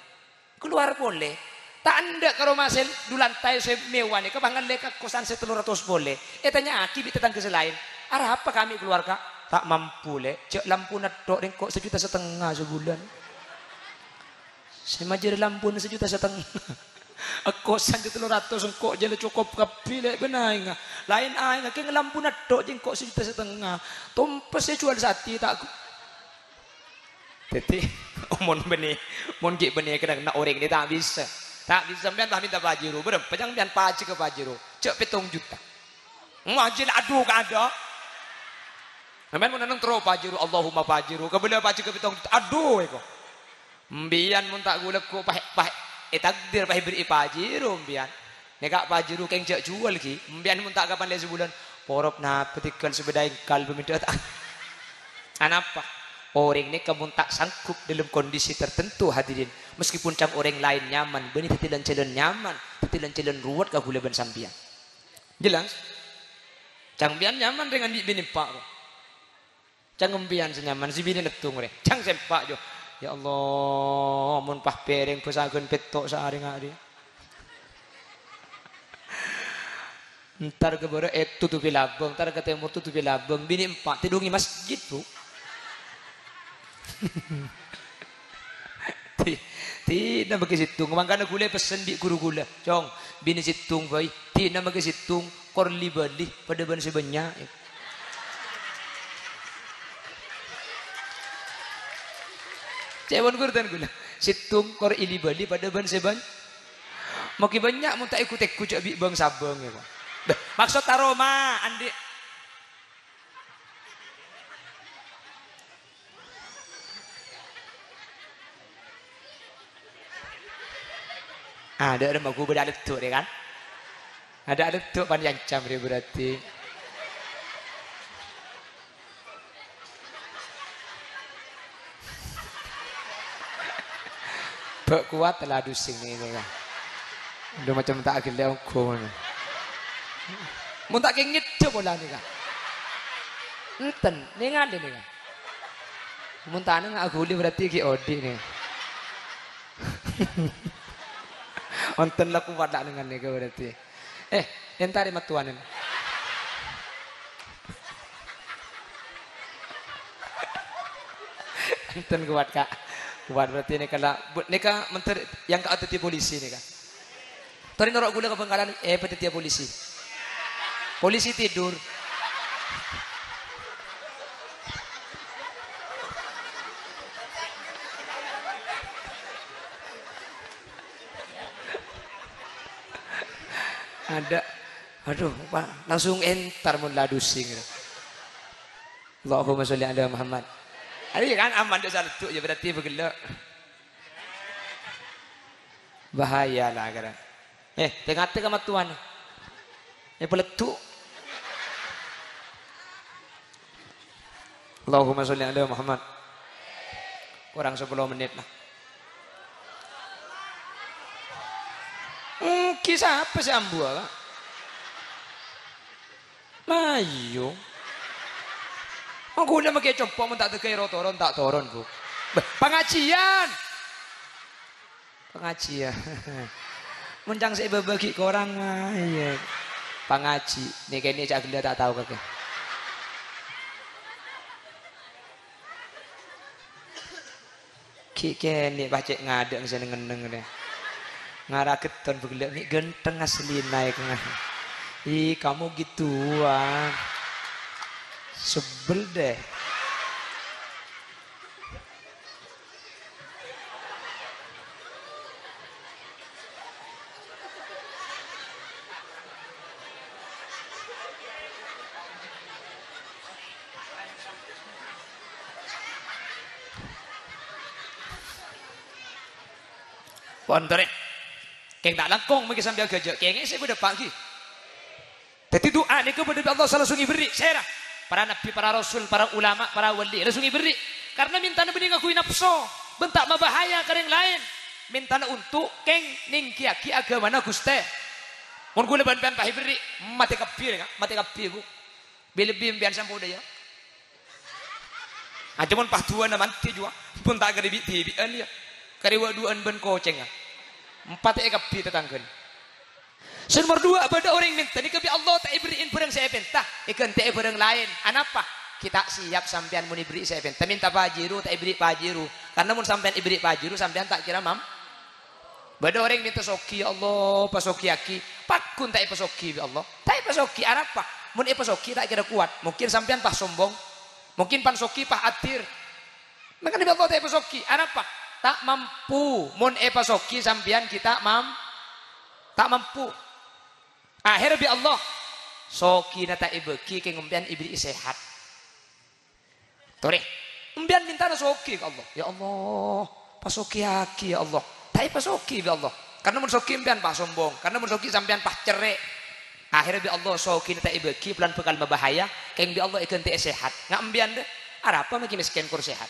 Kalowar polè. Ta' endâ' ka roma sè du lantai sè mewah nèka, pas ngallè ka kosan sè tello ratos polè. Ètanya'aghi bi' tatangghâ sè laèn, "Arapa kami kalowar, Ka'?" "Ta' mampu, Lè'. Jâ' lampuna tok rèng ko' sajuta satengnga sabulân." Sè majâr lampuna sajuta satengnga. Kosan jâ tello ratos engko' jâ la cokop kabbhi, Lè', bân aèngnga. Laèn aèngnga kèng lampuna tok jâ engko' sajuta satengnga. Tompes sè juwâl satè ta' gu-, Dhâddhi, mon bânnè, mon ghi' bânnè kennengnganna orèng nè ta' bisa. Ta' bisa, sampèyan pas mènta Pajero, bârâmpa jhâ' sampèyan pajhâgâ Pajero? Jâ' pèttong juta. Wajib, adu, kada. Sampèyan mon neng terro Pajero, Allahumma Pajero, kabâlâ pajhâgâ pèttong juta. Adu, èko. Empèyan mon ta' ghu-lagghu pas, pas ètakdir pas èberri'i Pajero empèyan. Nèka Pajero kèng jâ' juwâl, ghi. Empèyan mon ta' kapan lè sabulân, porop napa tèghâl sepèda engkal pamèdhâ ta'. Anapa? Orèng nèka mon ta' sanggup dâlem kondisi tertentu, hadirin, meskipun ca'na orèng laèn nyaman, bânnè dhâddhi lan-jhâlân nyaman, dhâddhi lan-jhâlân ruwet ka ghulâ bân sampèyan. Jelas? Ca'na empèyan nyaman rèng andi' binè empa', kok. Ca'na empèyan sè nyaman, sè binè lettong rè. Ca'na sè empa', jo. Ya Allah, mon pas pèrèng bâsagân pètto' saarè nga'arè. Entar ka bârâ' ètotobhi labâng, entar ka tèmor totobhi labâng, binè empa' tèdhungi masjid, Bu. Di-, dinna maghi sèttong, mangkana ghulâ pessen bi' ghuru ghulâ, "Cong, binè sèttong bhâi, dinna maghi sèttong, kor li-bâli padâ bân sè bânnya'." Ca'èpon ghuru dân ghulâ, "Sèttong kor èli-bâli padâ bân sè bân-," Maghi bânnya' mon ta' èghu-tèghu jâ' bi' bâng-sabâng, ya, Pak. Beh, maksod taroma, andi'. Ah, dâ' remma ghu bâdâ aleddu' rè, kan? Adâ' aleddu' pan èancam rè berarti. Bâ' kowat la dusing nèka. Adu macem ta' aghellè' ongghu ngono. Mon ta' kèngèdhâ pola nèka. Enten, nèngalè nèka. Mon ta' nènga' aghuli berarti ghi' odi' nèka. Onten la kowat la nènga' nèka berarti. Eh, entarè mattowanan. Enten kowat, Ka'. Kowat berarti nèka la, bu-, nèka menter yang ka adhâddhi polisi nèka. Torè noro' ghulâ ka Bhângkalan, eh, padhâddhiyâ polisi. Polisi tidur. Ada. Aduh, Pak, langsung entar mon la dusing. Allahumma sholli ala Muhammad. Arèya kan aman dâ' salettu', ya berarti bâghellâ'. Bahaya la, kara. Eh, tè-ngatè ka mattowana. Eh, palettu'. Allahumma sholli ala Muhammad. Korang sapolo mennit la. Èngghi sapa sè ambuwâ, Pak? Mayu. Wong ghulâ makè compo' mon ta' dâgâi ro-, toron, ta' toron, Bu. Beh, pangajiyân. Pangajiyân. Mon ca'na sè èbâbâ ghi' korang, mayu. Pangaji. Nè-, kènè' ca'na ghellâ' ta' tao kakè. Ghi' kènè' pas cè' ngadâ' sè neng-enneng rè. Ngara ghetton bâghellâ' mè' ghântheng aslina, yâ, kèng. Ih, kamu gituan. Sebel deh. Pon torè. Kèng ta' langkong mènggi sampèyan ghâjâ. Kèngèng sè bâdâ panggi. Dhâddhi du'a nèka bâdâ bi' Allah sè langsung èberri'. Sèra? Para nabbhi, para rasul, para ulama, para wali langsung èberri'. Karna mèntana bânnè ngangghuy napso, bân ta' mabahaya ka rèng laèn. Mèntana onto' kèng nèngghiyâghi aghâmana Ghustè. Mon ghulâ bân sampèyan pas èberri', matè kabbhi, rèng, matè kabbhi, Bu. Bi-, lebbi empèyan sampè' dâ' iyâ. Ajâ mon pas duwâna mandhi juwa, pon ta' karè bi'-dhibi'ân, yâ. Karè wâ'-duwâ'ân bân kocèngnga. Empatè kabbhi tatangghâna. Sè nomor duwâ', bâdâ orèng mènta nèka bi' Allah ta' èberri'in bhârâng sè èpènta, èghântè'è bhârâng laèn. Anapa? Ghi' ta' siap sampèyan mon èberri' sè èpènta. Mènta Pajero, ta' èberri' Pajero. Karna mon sampèyan èberri' Pajero, sampèyan ta' kèra mam-, Bâdâ orèng mènta sogi, "Ya Allah, pasogiyâghi." Pagghun ta' èpasogi bi' Allah. Ta' èpasogi, arapa? Mon èpasogi ta' kèra kowat. Mungkin sampèyan pas sombong. Mungkin pan sogi pas adir. Mangkana bi' Allah ta' èpasogi. Arapa? Ta' mampu. Mon èpasogi sampèyan ghi' ta' mam-, ta' mampu. Akhèrra bi' Allah, sogina ta' èbâghi kèng sampèyan èberri'i sehat. Torè, empèyan mèntana sogi ka Allah. "Ya Allah, pasogiyâghi, ya Allah." Ta' èpasogi bi' Allah. Karna mon sogi empèyan pas sombong. Karna mon sogi sampèyan pas cerrè'. Akhèrra bi' Allah sogina ta' èbâghi, polana bhâkal mabahaya. Kèng bi' Allah èghântè'è sehat. Nga' empèyan, dâ', arapa maghi mèskèn kor sehat?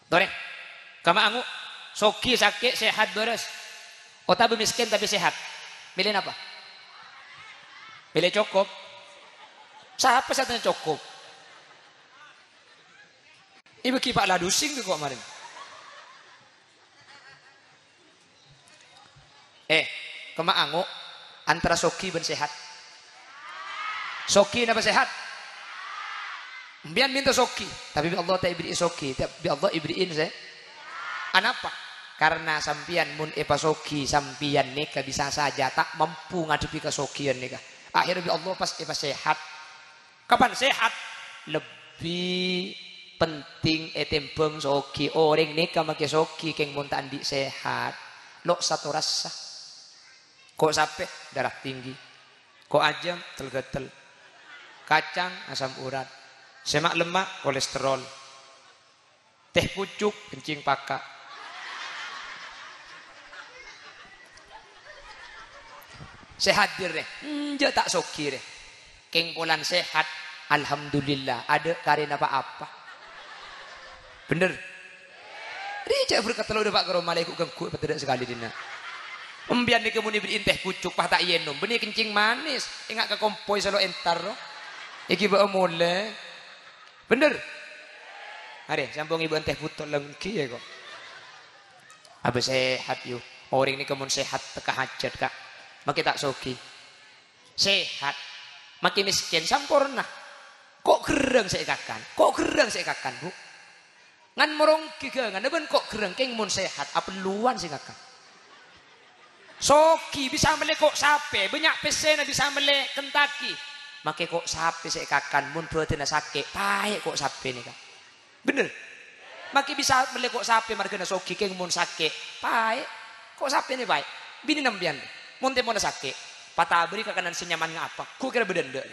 Torè, kamma ango', sogi sakè' sehat bârâs. Otabâ mèskèn tapè sehat. Mèlè napa? Mèlè cokop. Sapa sè atanya cokop? Èbâghi pa' la dusing kok marèn. Eh, kemma ango' antara sogi bân sehat? Sogi napa sehat? Empèyan mènta sogi, tapè bi' Allah ta' èberri'i sogi, ta-, bi' Allah èberri'in se-, anapa? Karna sampèyan mon èpasogi, sampèyan nèka bisa saja ta' mampu ngadhebbhi kasogiyân nèka. Akhèrra bi' Allah pas èpasehat. Kapan sehat? Lebbi penting ètèmbhâng sogi. Orèng nèka makè sogi kèng mon ta' andi' sehat. Lo' satorassa. Ko' sapè, darah tinggi. Ko' ajâm, tel-ghâtel. Kacang, asam urat. Sè ma'-lemma', kolesterol. Teh pucuk, kencing paka'. Sè hadir rè, enjâ' ta' sogi rè. Kèng polana sehat, alhamdulillah, adâ' karèna pa-apa. Bhender? Rè cè' berkat tello' dâpa' ka roma lèko' ganggu, èpatedhâ' sakalè dinna'. Empèyan nèka mon èberri'in teh pucuk, pas ta' ènom. Bânnè kencing manis, enga' ka kompoy sè lo' entar, ro. Èghibâ'â molè. Bhender? Arè, sè ampon èghibâ'ân teh botol la ènggi, yâ, kok. Abâ sehat, yu. Orèng nèka mon sehat, tekka hajât, Ka'. Makè ta' sogi. Sehat. Makè mèskèn, samporna. Ko' ghârrâng sè èkakan. Ko' ghârrâng sè èkakan, Bu. Ngan morong ghighânganna bân ko' ghârrâng kèng mon sehat, apelluwân sè ngakan. Soghi bisa mellè ko' sapè, bânnya' pèssèna bisa mellè Kentucky. Makè ko' sapè sè èkakan, mon bhâdhânna sakè', paè' ko' sapè nèka. Bhender. Makè bisa mellè ko' sapè marghâna soghi, kèng mon sakè', paè'. Ko' sapè nè paè'. Binèna empèyan, mon tempona sakè', patabâri kakanan sè nyaman nga' apa? Ghu kèra bâdâ endâ'.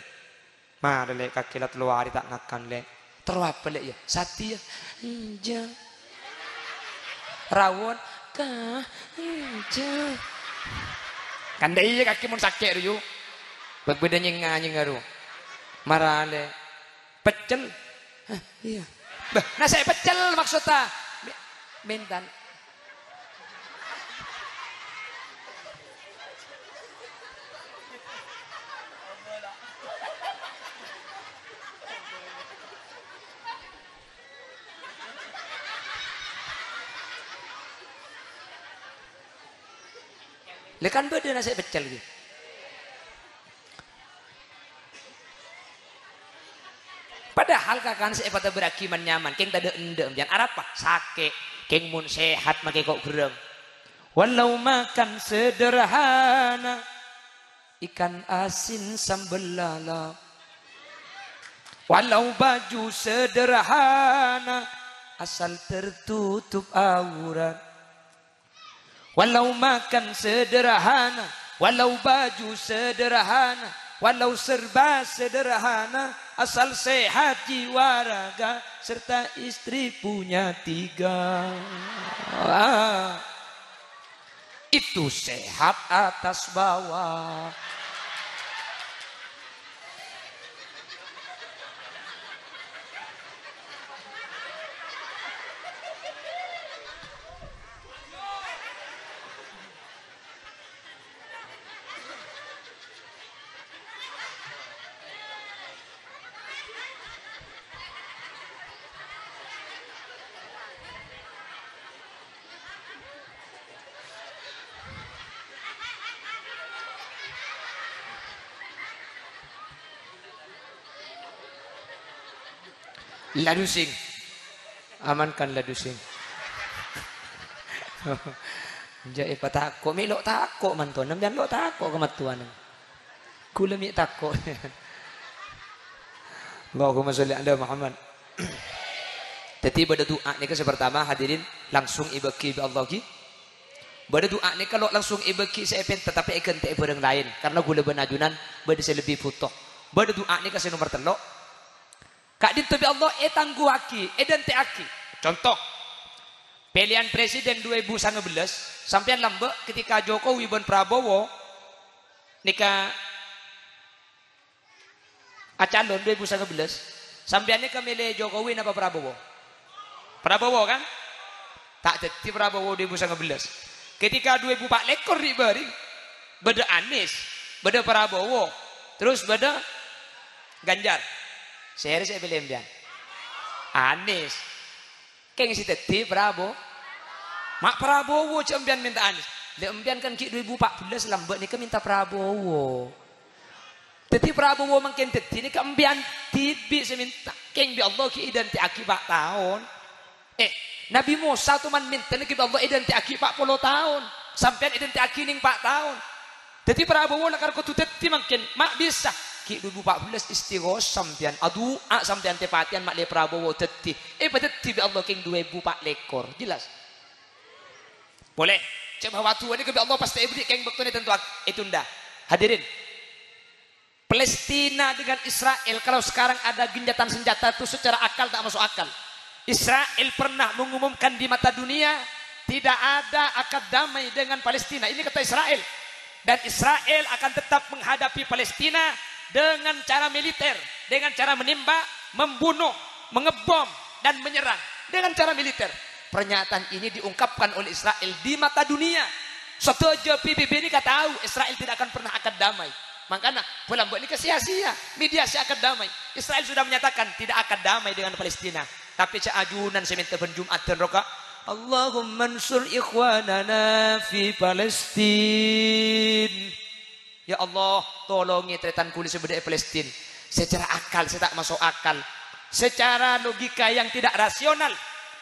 Mara, Lè', kakè la tello arè ta' ngakan, Lè'. Terro apa, Lè', ya? Satè, ya? Enjâ'. Rawon? Ka, enjâ'. Kan dâ' iyâ kakè mon sakè' rowa, yu. Bâ-, bâdâ nyènga-nyènga rowa. Mara, Lè'. Peccel? Hah, iyâ. Bâh, nasè' peccel maksodda. Me-, mental. Lè, kan bâdâ nasè' peccel, ghi. Padahal kakanan sè èpatabârraghi man-nyaman, kèng tadâ'-endâ' empèyan. Arapa? Sakè', kèng mon sehat makè ko' gherrâng. Walau makan sederhana, ikan asin sambel lalap. Walau baju sederhana, asal tertutup aurat. Walau makan sederhana, walau baju sederhana, walau serba sederhana, asal sehat jiwa raga serta istri punya tiga. Ah, itu sehat atas bawah. La dusing. Aman kan la dusing? Jhâ' èpatako', mè' lo' tako' mantowan, sampèyan lo' tako' ka mattowana. Kaulâ mè' tako'. Allahumma sholli ala Muhammad. Dhâddhi bâdâ du'a nèka sè partama, hadirin, langsung èbâghi bi' Allah ghi. Bâdâ du'a nèka lo' langsung èbâghi sè èpènta, tapè èghântè'è bhârâng laèn, karna kaulâ bân ajunan bâdâ sè lebbi bhuto. Bâdâ du'a nèka sè nomer tello', ka'dinto bi' Allah ètangghuwaghi, èdhântè'aghi. Conto, pèlèyan presiden dua ribu sembilan belas, sampèyan lambâ' ketika Jokowi bân Prabowo nèka acalon dua ribu sembilan belas, sampèyan nèka mèlè Jokowi napa Prabowo? Prabowo, kan? Ta' dhâddhi Prabowo dua ribu sembilan belas. Ketika dua ribu empat puluh lèkor ri' bâri', bâdâ Anies, bâdâ Prabowo, terros bâdâ Ganjar. Sèrè sè èpèlè sampèyan? Anies. Kèng sè dhâddhi Prabo-, ma' Prabowo jhâ' empèyan mènta Anies. Lha empèyan kan ghi' dua ribu empat belas lambâ' nèka mènta Prabowo. Dhâddhi Prabowo mangkèn dhâddhi nèka empèyan dhibi' sè mènta. Kèng bi' Allah ghi' èdhântè'aghi pa' taon. Eh, Nabbhi Mosa toman mènta nèka bi' Allah èdhântè'aghi pa' polo taon. Sampèyan èdhântè'aghi nèng pa' taon. Dhâddhi Prabowo lakar kodhu dhâddhi mangkèn, ma' bisa. Ghi' dua ribu empat belas istighosa sampèyan, adu'a sampèyan tè-patèyan ma' lè Prabowo dhâddhi. Èpadhâddhi bi' Allah kèng dua ribu empat puluh lèkor. Jelas? Polè, cè' bahwa du'a nèka bi' Allah pastè èberri' kèng bâktona ètanto-, ètunda. Hadirin, Palestina dengan Israel, kalau sekarang ada gencatan senjata itu secara akal tak masuk akal. Israel pernah mengumumkan di mata dunia, tidak ada akad damai dengan Palestina. Ini kata Israel. Dan Israel akan tetap menghadapi Palestina dengan cara militer, dengan cara menembak, membunuh, mengebom, dan menyerang dengan cara militer. Pernyataan ini diungkapkan oleh Israel di mata dunia. Sadhâjâ P B B nèka tau Israel tidak akan pernah akad damai. Mangkana, bâlâ bâ'na nèka sia-sia. Media sè akad damai. Israel sudah menyatakan tidak akad damai dengan Palestina. Tapè jhâ' ajunan sè mènta bân Jum'adhân rowa, "Allahumma ansur ikhwanana fi Palestin." Ya Allah, tolongè tarètan kaulâ sè bâdâ è Palestin. Secara akal, sè ta' maso' akal. Secara logika yang tidak rasional.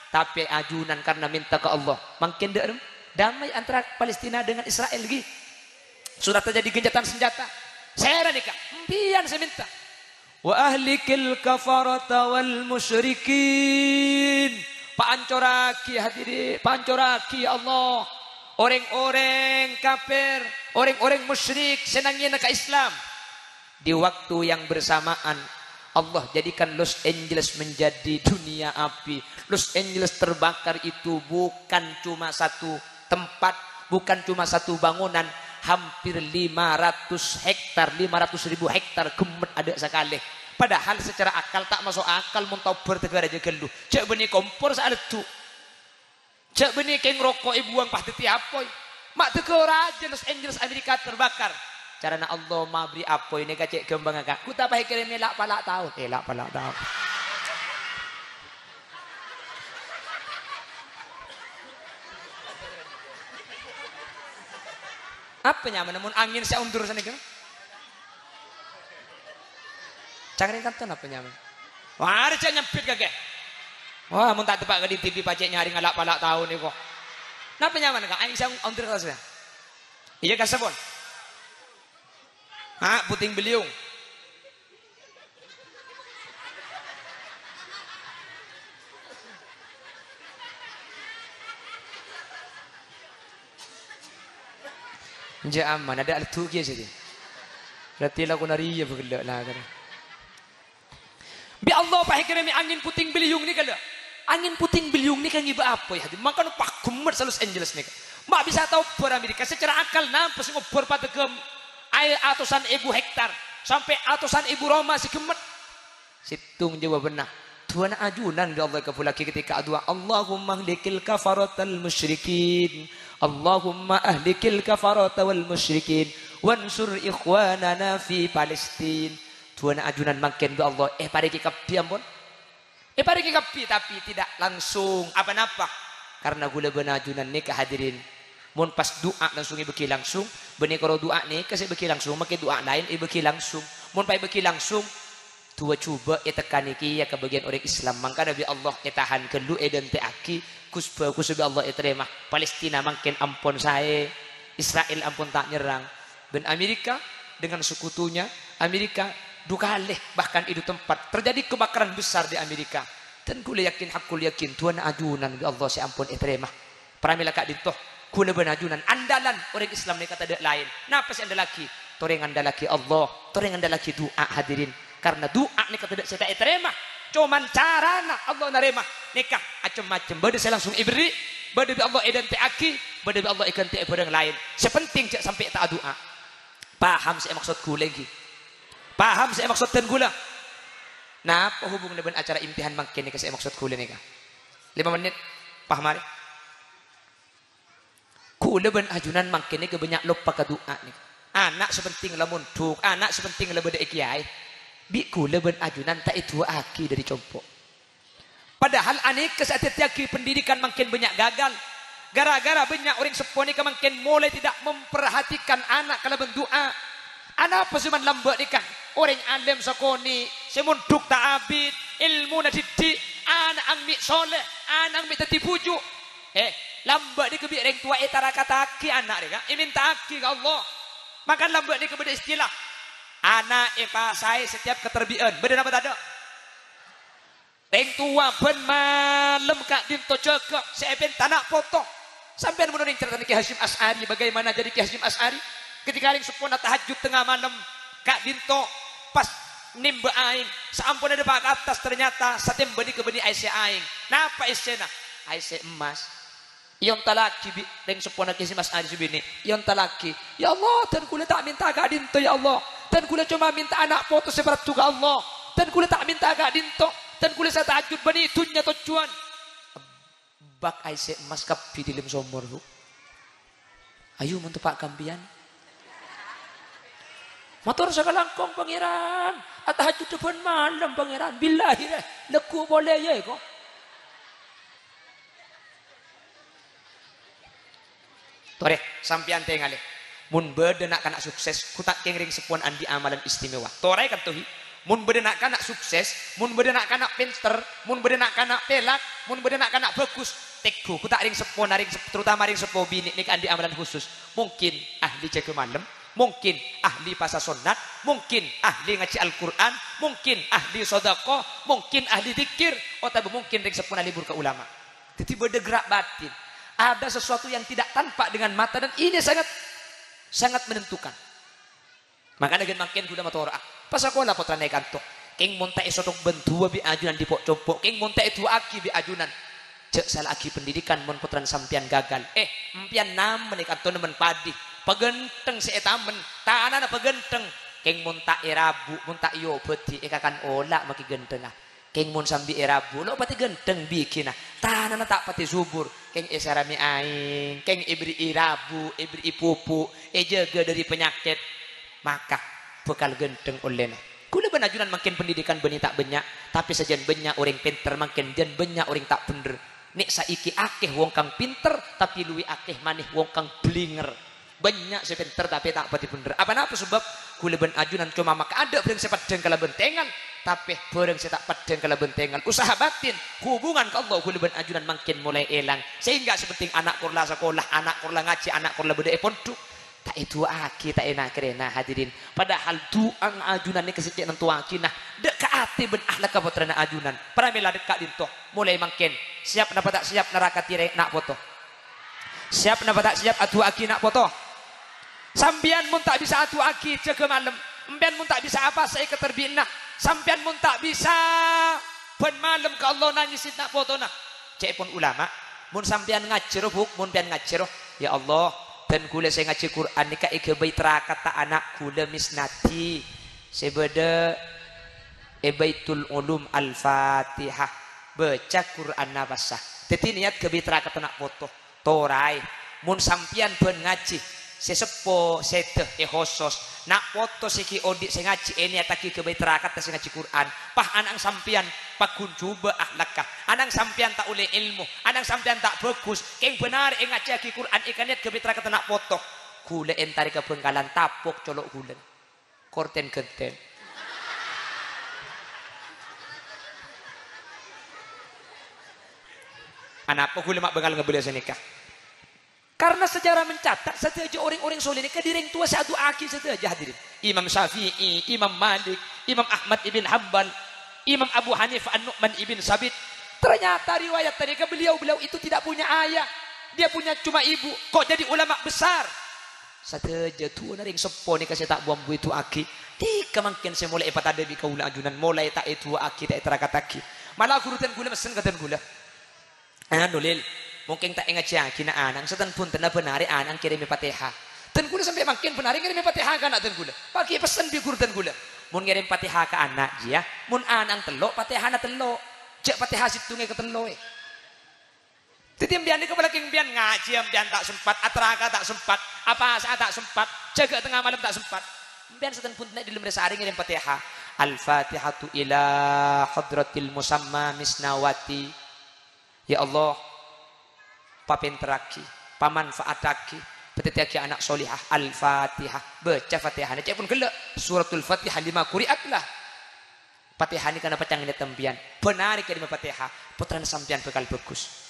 Tapè ajunan karna mènta ka Allah. Mangkèn dâ' rem-, Damai antara Palestina dengan Israel, ghi. Sudah terjadi gencatan senjata. Sèra nèka, empèyan sè mènta. "Wa ahlikil kafarata wal musyrikin." Paancorraghi, hadirin, paancorraghi, ya Allah, orèng-orèng kafir, orèng-orèng musyrik sè nangèna ka Islam. Di waktu yang bersamaan, Allah jadikan Los Angeles menjadi dunia api. Los Angeles terbakar itu bukan cuma satu tempat, bukan cuma satu bangunan, hampir lima ratus hektar, lima ratus ribu hektar ghemmet adâ' sakalè. Padahal secara akal ta' maso' akal mon tao bâr tegar rajâ ghâllu. Jhâ' bânnè kompor sè aleddu. Jhâ' bânnè kèng roko' èbuwâng pas dhâddhi apoy. Ma' tegar rajâ Los Angeles Amerika terbakar. Carana Allah mabri apoy nèka cè' ghâmpangnga, Ka'. Ghu ta' paèkkèrè mè' la'-pala' taon. Eh, la'-pala' taon. Apa nyamana mon angèn sè ondur sanèka? Cangkring kanto napa nyamana? Wah, arè jhâ' nyempit kakè. Wah, mon ta' teppa' ka di T V pajhât nyarè la'-pala' taon nèko. Napa nyamana, Ka'? Angèn sè ondur kala sè. Iyâ, ka sampon. Ah, puting beliung. Jhâ' aman, adâ' aleddu kèya sè. Berarti lakona rèya bâ' ghellâ' lakona. Bi' Allah paèkkèrè mè' angèn puting beliung nèka, la. Angèn puting beliung nèka ngibâ apoy, hadirin. Mangkana paghemmet sè Los Angeles nèka. Ma' bisa tao bâr Amerika. Secara akal, napa sè ngobbhâr pategghâ aèng atosan èbu hektar, sampè' atosan èbu roma sè ghemmet? Sèttong jâwâbânna. Du'âna ajunan bi' Allah èkabhullaghi ketika adu'a, "Allahumma ahlikil kafaratal musyrikin. Allahumma ahlikil kafarata wal musyrikin. Wansur ikhwanana fi Palestin." Du'âna ajunan mangkèn bi' Allah èparèngè kabbhi, ampon. Èparèngè kabbhi, tapi tidak langsung apa-napa. Karena ghulâ bân ajunan nèka, hadirin, mon pas du'a langsung èbâghi langsung, bânnè karo du'a nèka sè èbâghi langsung, makè du'a laèn èbâghi langsung. Mon pas èbâghi langsung, du'a jhubâ' ètekkanè kèya ka bâgiyân orèng Islam. Mangkana bi' Allah ètahan ghâllu, èdântè'aghi, ghus-bhâghussa bi' Allah ètarèma. Palestina mangkèn ampon saè, Israel ampon ta' nyerrang. Bân Amerika dengan sekutunya, Amerika du kalè, bahkan è du tempat terjadi kebakaran besar di Amerika. Dan ghulâ yakin, haqqul yakin, du'âna ajunan bi' Allah sè ampon ètarèma. Pramèla ka'dinto, ghulâ bân ajunan andalan orèng Islam nèka tadâ' laèn. Napa sè èandalaghi? Torè ngandalaghi Allah, torè ngandalaghi du'a, hadirin. Karena du'a nèka tadâ' sè ta' ètarèma. Coman carana Allah narèma nèka acem-macem. Bâdâ sè langsung èberri', bâdâ bi' Allah èdântè'aghi, bâdâ bi' Allah èghântè'è bhârâng laèn. Sè penting jhâ' sampè' ta' adu'a. Paham sè èmaksod ghulâ, ènggi? Paham sè èmaksod dân ghulâ? Napa hubunganna bân acara imtihan mangkèn nèka sè èmaksod ghulâ nèka? Lèma mennit, pas marè. Ghulâ bân ajunan mangkèn nèka bânnya' loppa ka du'a nèka. Ana' sè penting la mondhuk, ana' sè penting la bâdâ è kèyaè. Bi' ghulâ bân ajunan ta' èdu'aaghi dâri compo'. Padahal anèka sè adhâddhiyâghi pendidikan mangkèn bânnya' gagal. Gara-gara bânnya' orèng seppo nèka mangkèn molaè tidak memperhatikan ana' kalabân du'a. Anapa sè man lambâ' nèka? Orèng alèm sakonè', sè mondhuk ta' abit, èlmona dhiddhi', ana'na mè' soleh, ana'na mè' dhâddhi bhuju'. Eh, lambâ' nèka bi' rèng towa ètarakattaghi ana' rèya, èmènta'aghi ka Allah. Mangkana lambâ' nèka bâdâ istilah, "Ana' èpasaè setiap katerbi'ân." Bâdâ napa tadâ'? Rèng towa bân malem ka'dinto jâgâ sè èpènta ana' poto. Sampèyan mon onèng caretana Ki Hasyim Asy'ari, bagaimana jadi Ki Hasyim Asy'ari? Ketika rèng seppona tahajjud tengnga malem, ka'dinto pas nèmbâ aèng, saamponna dâpa' ka attas, ternyata satèmba nèka bânnè aèssè aèng. Napa èssèna? Aèssè emmas. Èontallaghi bi' rèng seppona Ki Hasyim Asy'ari sè binè'. Èontallaghi, "Ya Allah, dân ghulâ ta' mènta ka'dinto, ya Allah. Dân ghulâ coma mènta ana' poto sè parlo ka Allah. Dân ghulâ ta' mènta ka'dinto. Dân ghulâ sè tahajjud bânnè dhunnya tojjhuwân." Bâk aèssè emmas kabbhi dâlem somor, Bu. Ayo, mon teppa' ka empèyan. Mator sakalangkong, Pangèran. Atahajjud bân malem, Pangèran. Billahi, rè. Lagghu' polè, yâ, ko. Torè, sampèyan tèngalè. Mon bâdâ na'-kana' sukses, ghu ta' kèng rèng seppona andi' amalan istimewa. Torè kanto, hi. Mon bâdâ na'-kana' sukses, mon bâdâ na'-kana' pènter, mon bâdâ na'-kana' pèlak, mon bâdâ na'-kana' bhâghus, tèngghu, ghu ta' rèng seppona, rèng sep-, terutama rèng seppo binè' nèka andi' amalan khusus. Mungkin ahli jâgâ malem, mungkin ahli pasa sonnat, mungkin ahli ngajhi Al-Qur'an, mungkin ahli sodaqoh, mungkin ahli dzikir, otabâ mungkin rèng seppona lebur ka ulama. Dhâddhi bâdâ gerak batin. Ada sesuatu yang tidak tampak dengan mata dan ini sangat, sangat menentukan. Mangkana ghân mangkèn ghulâ matora'a. Pasakola pottrana è kanto. Kèng mon ta' èsothok bân du'a bi' ajunan dipo'-compo'. Kèng mon ta' èdu'aaghi bi' ajunan. Jhâ' sala'aghi pendidikan mon pottrana sampèyan gagal. Eh, empèyan namen è kanto nemmen padhi. Paghântheng sè ètamen. Tanana paghântheng. Kèng mon ta' èrabu, mon ta' èobâdhi, èkakan ola' makè ghântheng, ah. Kèng mon sambi èrabu, lo' patè ghântheng bighina. Tanana ta' patè subur. Kèng èsaramè aèng, kèng èberri'i rabu, èberri'i pupu', èjâgâ dhâri panyakèt. Maka bhâkal ghântheng ollèna. Ghulâ bân ajunan mangkèn pendidikan bânnè ta' bânnya', tapè sajân bânnya' orèng pènter mangkèn jân bânnya' orèng ta' bhendher. Nè' saèkè akè wong kang pènter, tapè luwè akè manè wong kang bhâlingèr. Bânnya' sè pènter tapè ta' patè bhendher. Apa napa sabâb? Ghulâ bân ajunan coma makaadâ' bhârâng sè paddhâng kalabân tèngal, tapè bhârâng sè ta' paddhâng kalabân tèngal. Usaha batin, hubungan ka Allah ghulâ bân ajunan mangkèn molaè èlang. Sehingga sè pentèng ana' kor la sakola, ana' kor la ngajhi, ana' kor la bâdâ è pondhuk. Ta' èdu'aaghi, ta' èna-karèna, hadirin. Padahal du'a ajunan nèka sè cè' nentowaghina. Dâ' ka atè bân akhlakka pottrana ajunan. Pramèla dâ' ka'dinto. Molaè mangkèn. Sèyap napa ta' sèyap narakadhi rè-, na' poto? Sèyap napa ta' sèyap adu'aaghi na' poto? Sampèyan mon ta' bisa adu'aaghi, jâgâ malem. Empèyan mon ta' bisa apasa'è katèrbi'anna. Sampèyan mon ta' bisa bân malem ka Allah nangèsè na' potona. Ca'èpon ulama, "Mon sampèyan ngajhi, ro, Bu', mon sampèyan ngajhi, ro, ya Allah, dân ghulâ sè ngajhi Qur'an nèka èghâbây trakadhâ ana' ghulâ Misnadi sè bâdâ è Baitul Ulum Al-Fatihah. Bâca Qur'anna passa." Dhâddhi niyat ghâbây trakadhâ na' poto. Toraè, mon sampèyan bân ngajhi, sè seppo sèdhâ èhosos, na' poto sè ghi' odi' sè ngajhi ènèyattaghi ghâbây trakadhâ sè ngajhi Qur'an, pas ana'na sampèyan pagghun jhubâ' akhlakka, ana'na sampèyan ta' ollè èlmo, ana'na sampèyan ta' bhâghus, kèng bân arè èngajhiyaghi Qur'an èkanèyat ghâbây trakadhâ na' poto, ghulâ èntarè ka Bhângkalan tapok colo' ghulâ. Korten genten. Anapa ghulâ ma' bângal ngabâlâ sanèka? Karena sejarah mencatat, sadhâjâ orèng-orèng soleh nèka dâri orèng towa sè adu'aaghi sadhâjâ, hadirin. Imam Syafi'i, Imam Malik, Imam Ahmad ibn Hambal, Imam Abu Hanifah, An-Nu'man ibn Sabit. Ternyata riwayat tadi ke beliau, beliau itu tidak punya ayah. Dia punya cuma ibu. Kok jadi ulama besar? Sadhâjâ du'âna rèng seppo nèka sè ta' bu-ambu èdu'aaghi, nèka mangkèn sè molaè èpatadâ' bi' kaulâ ajunan, molaè ta' èdu'aaghi, ta' ètrakadhâghi. Mala ghuru dân ghulâ messen ka dân ghulâ, "Anu, Lil, mangkèn ta' èngajhiyâghi na'-ana'na, saten bhuntenna bân arè ana'na ngèrèmè Fatihah." Dân ghulâ sampè' mangkèn bân arè ngèrèmè Fatihah ka ana' dân ghulâ. Paghi pessen bi' ghuru dân ghulâ, "Mon ngèrèm Fatihah ka ana', jiyâ, mon ana'na tello', Fatihahna tello'. Jhâ' Fatihah sèttonga katelloè." Dhâddhi, empèyan nèka polana empèyan ngajhi, empèyan ta' sempat, atraka ta' sempat, apasa'a ta' sempat, jâgâ tengnga malem ta' sempat. Empèyan saten bhuntenna è dhâlem rè saarè ngèrèm Fatihah. Al-Fatihatu ila hadratil musamma Misnawati. Ya Allah, papènterraghi, pamanfaataghi, padhâddhiyâghi ana' solehah. Al-Fatihah. Bâca Fatihahna. Ca'èpon ghellâ'. Suratul Fatihah lima quri'at lah. Fatihah nèka napa cangèna sampèyan? Bân arè kèrèmè Fatihah, pottrana sampèyan bhâkal bhâghus.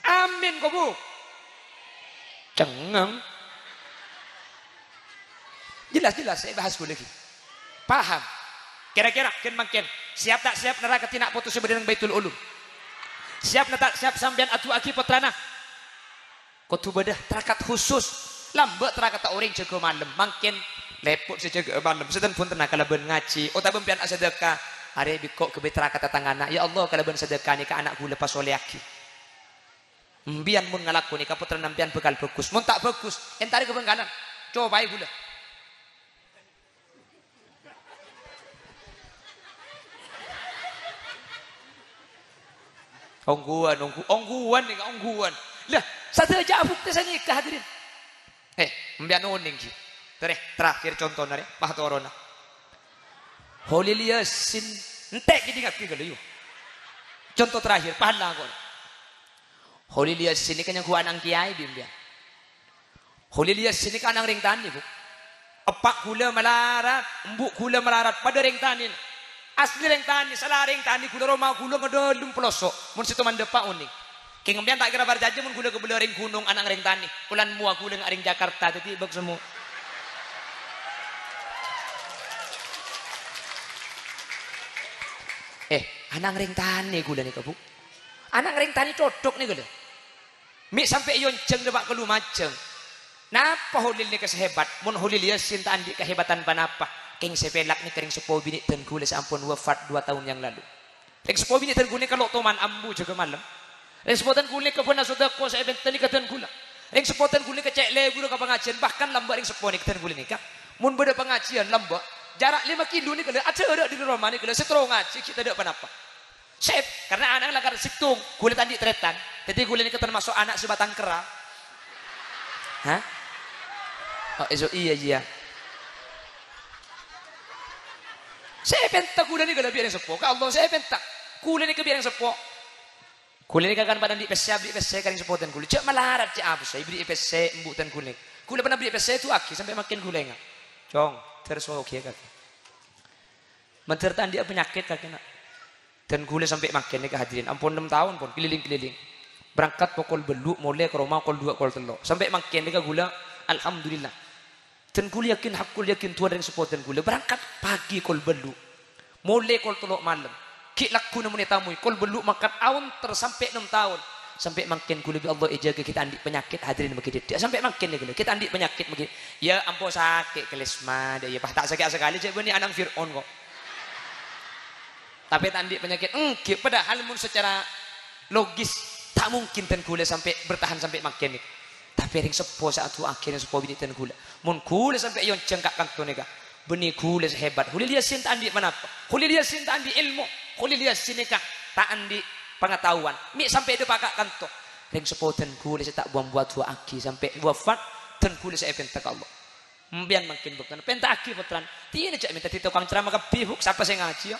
Amin, ko, Bu. Cengngeng. Jelas, jelas, saya bahas ghulâ ghi. Paham? Kira-kira, ghân mangkèn, siap ta' siap narakadhi na' poto sè bâdâ neng Baitul Ulum? Siap na' ta' siap sampèyan adu'aaghi pottrana? Kodhu bâdâ trakad khusus. Lambâ' trakadhâ orèng jâgâ malem. Mangkèn lèpot sè jâgâ malem. Saten bhuntenna kalabân ngajhi, otabâ empèyan asadâka. Arè bi' engko' ghâbây trakadhâ tang ana'. Ya Allah, kalabân sadâka nèka ana' ghulâ pasolèyaghi. Empèyan mon ngalako nèka, pottrana empèyan bhâkal bhâghus. Mon ta' bhâghus, èntarè ka Bhângkalan. Copaè ghulâ. Ongghuwân, ongghu-, ongghuwân nèka, ongghuwân. Lah, sadhâjâ abhuktè sanèka, hadirin. Eh, empèyan onèng, ghi. Terè, terakhir contona, rè, pas toronna. Kholil Yasin, entè' ghi dingngaghi ghâllu, yu. Conto terakhir, pas lakon. Kholil Yasin nèka nyangghu ana'na kèyaè, bi' empèyan. Kholil Yasin nèka ana'na rèng tanè, Bu. Eppa' ghulâ malarat, embu' ghulâ malarat, padâ rèng tanè. Asli rèng tanè, sala rèng tanè, ghulâ roma ghulâ ngèdâlem peloso'. Mon sèttong mandhâpa onèng. Kèng sampèyan ta' kèra parcajâ mon ghulâ kabellâ rèng ghunong, ana' rèng tanè. Polana mowa ghulâ nga' rèng Jakarta, dhâddhi bâk semmo. Eh, ana' rèng tanè ghulâ nèka, Bu. Ana' rèng tanè codhok nèka, lho. Mè' sampè' èyonjhâng dâpa' ka lumajâng. Napa Kholil nèka sè hebat? Mon Kholil Yasin ta' andi' kahebatan ponapa, kèng sè pèlak nèka rèng seppo binè' dân ghulâ sè ampon wafat dua tahun yang lalu. Rèng seppo binè' dân ghulâ nèka lo' toman ambu jâgâ malem. Rèng seppo dân ghulâ nèka bân asodako sè èbhânta nèka dân ghulâ. Rèng seppo dân ghulâ nèka cè' lebbhurâ ka pangajiân, bahkan lambâ' rèng seppo nèka dân ghulâ nèka. Mon bâdâ pangajiân lambâ', jhârâ' lèma kilo nèka lho, ajhârâ' dâri romana nèka lho, sè terro ngajhi ghi' tadâ' ponapa. Sep, karena ana' lakar sèttong, ghulâ ta' andi' tarètan. Dhâddhi ghulâ nèka tamaso' ana' sè batang kerra. Hah? Oh, èso, iyâ, iyâ. Sè èpènta ghulâ nèka la bi' rèng seppo. Ka Allah, sè èpènta. Ghulâ nèka bi' rèng seppo. Ghulâ nèka kan padâ andi' pèssè, abâli pèssè ka rèng seppo dân ghulâ. Jhâ' malarat, jhâ' apa sè èberri'i pèssè embu' dân ghulâ. Ghulâ pernah berri' pèssè, du'aaghi sampè' mangkèn ghulâ enga'. Cong, ter sogi kakè. Mandhâr ta' andi' panyakèt kakè, na'. Dân ghulâ sampè' mangkèn nèka, hadirin, ampon ennem taon pon keliling-keliling. Berangkat pokol bâllu', molè ka roma pokol duwâ', pokol tello'. Sampè' mangkèn nèka ghulâ, alhamdulillah. Dân ghulâ yakin, hakkul yakin, du'ana rèng seppo dân ghulâ. Berangkat pagi pokol bâllu'. Molè pokol tello' malem. Ghi' lagghuna mon ètamoy, pokol bâllu' mangkat aonter sampè' ennem taon. Sampè' mangkèn ghulâ bi' Allah èjâgâ ghi' ta' andi' panyakèt, hadirin, maghi dhâddhi. Sampè' mangkèn nèka ghulâ, ghi' ta' andi' panyakèt maghi. Yâ, ampo sakè' kalisma, dâ' iyâ, pas ta' sakè' sakalè, jhâ' bânnè ana' Fir'aun, kok. Tapè ta' andi' panyakèt, èngghi. Padahal mon secara logis, ta' mungkin dân ghulâ sampè' bertahan sampè' mangkèn nèka. Tapè rèng seppo sè adu'aaghi rèng seppo binè' dân ghulâ. Mon ghulâ sampè' èyonjhâng ka' kanto nèka, bânnè ghulâ sè hebat. Kholil Yasin ta' andi' ponapa. Kholil Yasin ta' andi' èlmo. Kholil Yasin nèka ta' andi' pangataowan. Mè' sampè' dâpa' ka' kanto. Rèng seppo dân ghulâ sè ta' bu-ambu adu'aaghi sampè' wafat, dân ghulâ sè èpènta ka Allah. Sampèyan mangkèn bâktona, pènta'aghi pottrana. Dinah jhâ' mènta dhâddhi tokang ceramah kabbhi, Bu. Sapa sè ngajhi, yâ?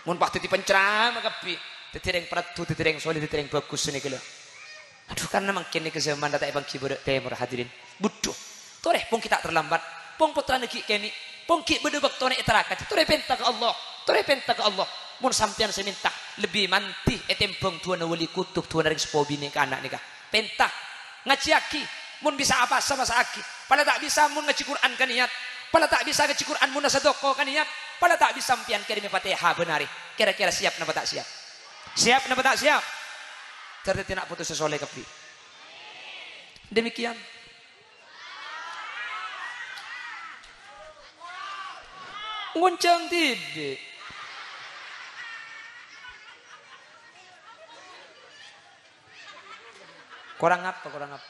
Mon pas dhâddhi penceramah kabbhi, dhâddhi rèng paraddu, dhâddhi rèng soleh, dhâddhi rèng bhâghus nèka, lho. Adhu, karna mangkèn nèka zaman la ta' èpangghi bârâ' tèmor, hadirin. Budhu. Torè, pong ghi' ta' terlambat. Pong pottrana ghi' kènè'. Pong ghi' bâdâ bâktona ètaraka. Torè pènta ka Allah. Torè pènta ka Allah. Mon sampèyan sè mènta, lebbi mandhi ètèmbhâng du'ana wali kutub, du'ana rèng seppo binè' ka ana' nèka. Pènta. Ngajhiyaghi, mon bisa apowasa, powasa'aghi. Pala ta' bisa, mon ngajhi Qur'an ka niyat. Pala ta' bisa ngajhi Qur'an, mon asadhâka ka niyat. Pala ta' bisa, sampèyan kèrèmè Fatihah bhânarè. Kèra-kèra siap napa ta' siap? Siap napa ta' siap? Dhâddhi na' potona sè soleh kabbhi. Demikian. Ngonjhâng dhibi'. Korang apa, korang apa?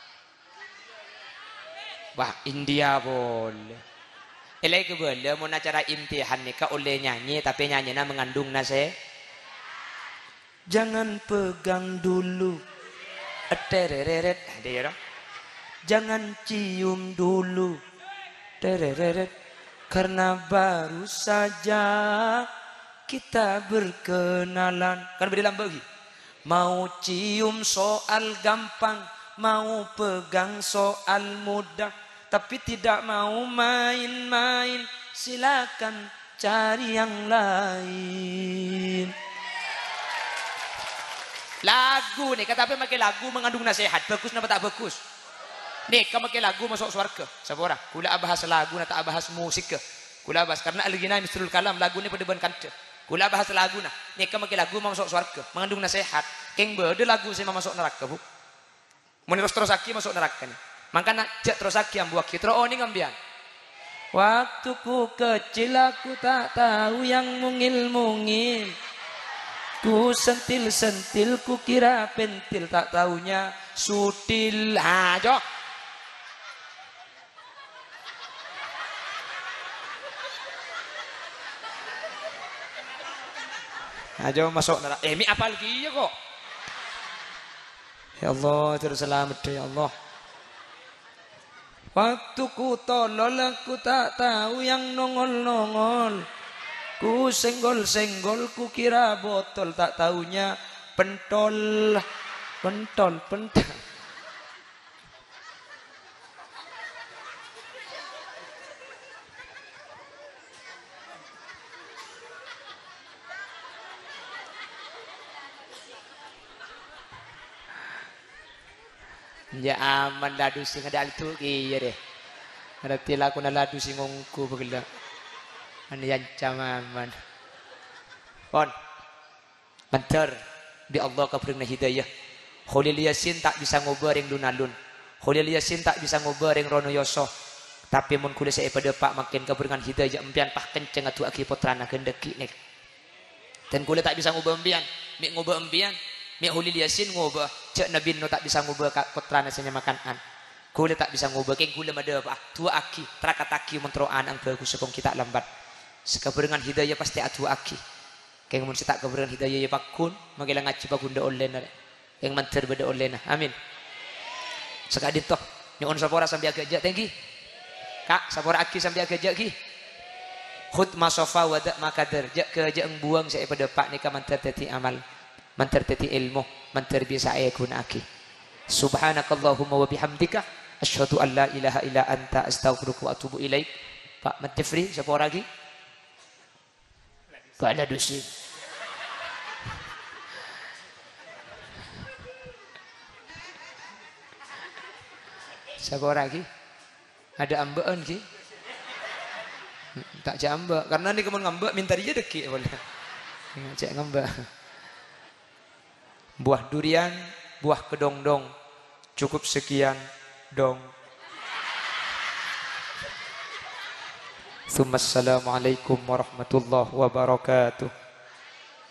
Wah, India polè. Èlè kabâlâ mon acara imtihan nèka ollè nyanyè, tapè nyanyèna mangandung nasè-, Jangan pegang dulu. Terereret. Ada ya, dong? Jangan cium dulu. Terereret. Karena baru saja kita berkenalan. Kan beda lambang, Gi? Mau cium soal gampang, mau pegang soal mudah, tapi tidak mau main-main. Silakan cari yang lain. Lagu nèka, tapè makè lagu mangandung nasehat. Bagus napa ta' bagus? Nèka makè lagu maso' sowarga. Sapa ora? Kaulâ abahas laguna, ta' abahas musikka. Kaulâ abahas karna al-ghina mithlul kalam, laguna padâ bân kandhâ. Kaulâ abahas laguna. Nèka makè lagu maso' sowarga, mangandung nasehat. Kèng bâdâ lagu sè mamaso' naraka, Bu. Mon èros-terrosaghi maso' naraka, nè. Mangkana jhâ' terrosaghi, ambuwâghi, terro onèng sampèyan. Waktuku kecil aku tak tahu yang mungil-mungil. Ku sentil-sentil, ku kira pentil, tak taunya sutil. Ajo. Ajo maso' naraka. Eh, mè' apal kèya, kok. Ya Allah, terus selamat, ya Allah. Waktu ku tolol, aku tak tahu yang nongol-nongol. Ku senggol-senggol, ku kira botol, tak taunya pentol. Pentol, pentol. Ya aman, la dusi ngadâ' altu kèya rè. Ngartè lakona la dusi ngongghu bâ ghellâ'. An èancam aman. Pon. Mandhâr bi' Allah kabhârângnga hidayah. Kholil Yasin ta' bisa ngobâ rèng lun-alun. Kholil Yasin ta' bisa ngobâ rèng rono yoso. Tapè mon ghulâ sè èpadâpa' mangkèn kabhârângan hidayah empèyan pas kencèng adu'aaghi pottrana ghândhâghi nèka. Dan ghulâ ta' bisa ngobâ empèyan, mè' ngobâ empèyan, mè' Kholil Yasin ngobâ, jhâ' Nabi Nuh ta' bisa ngobâ ka-, pottrana sè nyama Kan'an. Ghulâ ta' bisa ngobâ, kèng ghulâ madâpa'a, du'aaghi, trakattaghi mon terro ana'na bhâghussa kong ghi' ta' lambat. Sè kabhârângan hidayah pastè adu'aaghi. Kèng mon sè ta' kabhârângan hidayah ya pagghun, makè la ngajhi pagghun dâ' ollèna rè. Kèng mandhâr bâdâ ollèna. Amin. Saka'dinto, nyo'on sapora sambi aghâjâ' tèngghi. Ka', sapora'aghi sambi aghâjâ' ghi. Khudh ma shafa wa da' ma kadhar. Jhâ'-ghâjâ'ân buwâng sè èpadâpa' nèka mandhâr dhâddhi amal, mandhâr dhâddhi èlmo, mandhâr bisa èghuna'aghi. Subhanakallahumma wa bihamdika, asyhadu an la ilaha illa anta, astaghfiruka wa atubu ilaik. Pak Mat Jefri, sapora'aghi. Bâ'na dusi. Sapora'aghi. Adâ' ambâ'ân, ghi. Ta' jhâ' ambâ'. Karna nèka mon ngambâ', mènta rèya dâgghi' polè. Cè' ngambâ'. Buah durian, buah kedondong. Cukup sekian, dong. Tsumma assalamualaikum warahmatullahi wabarakatuh.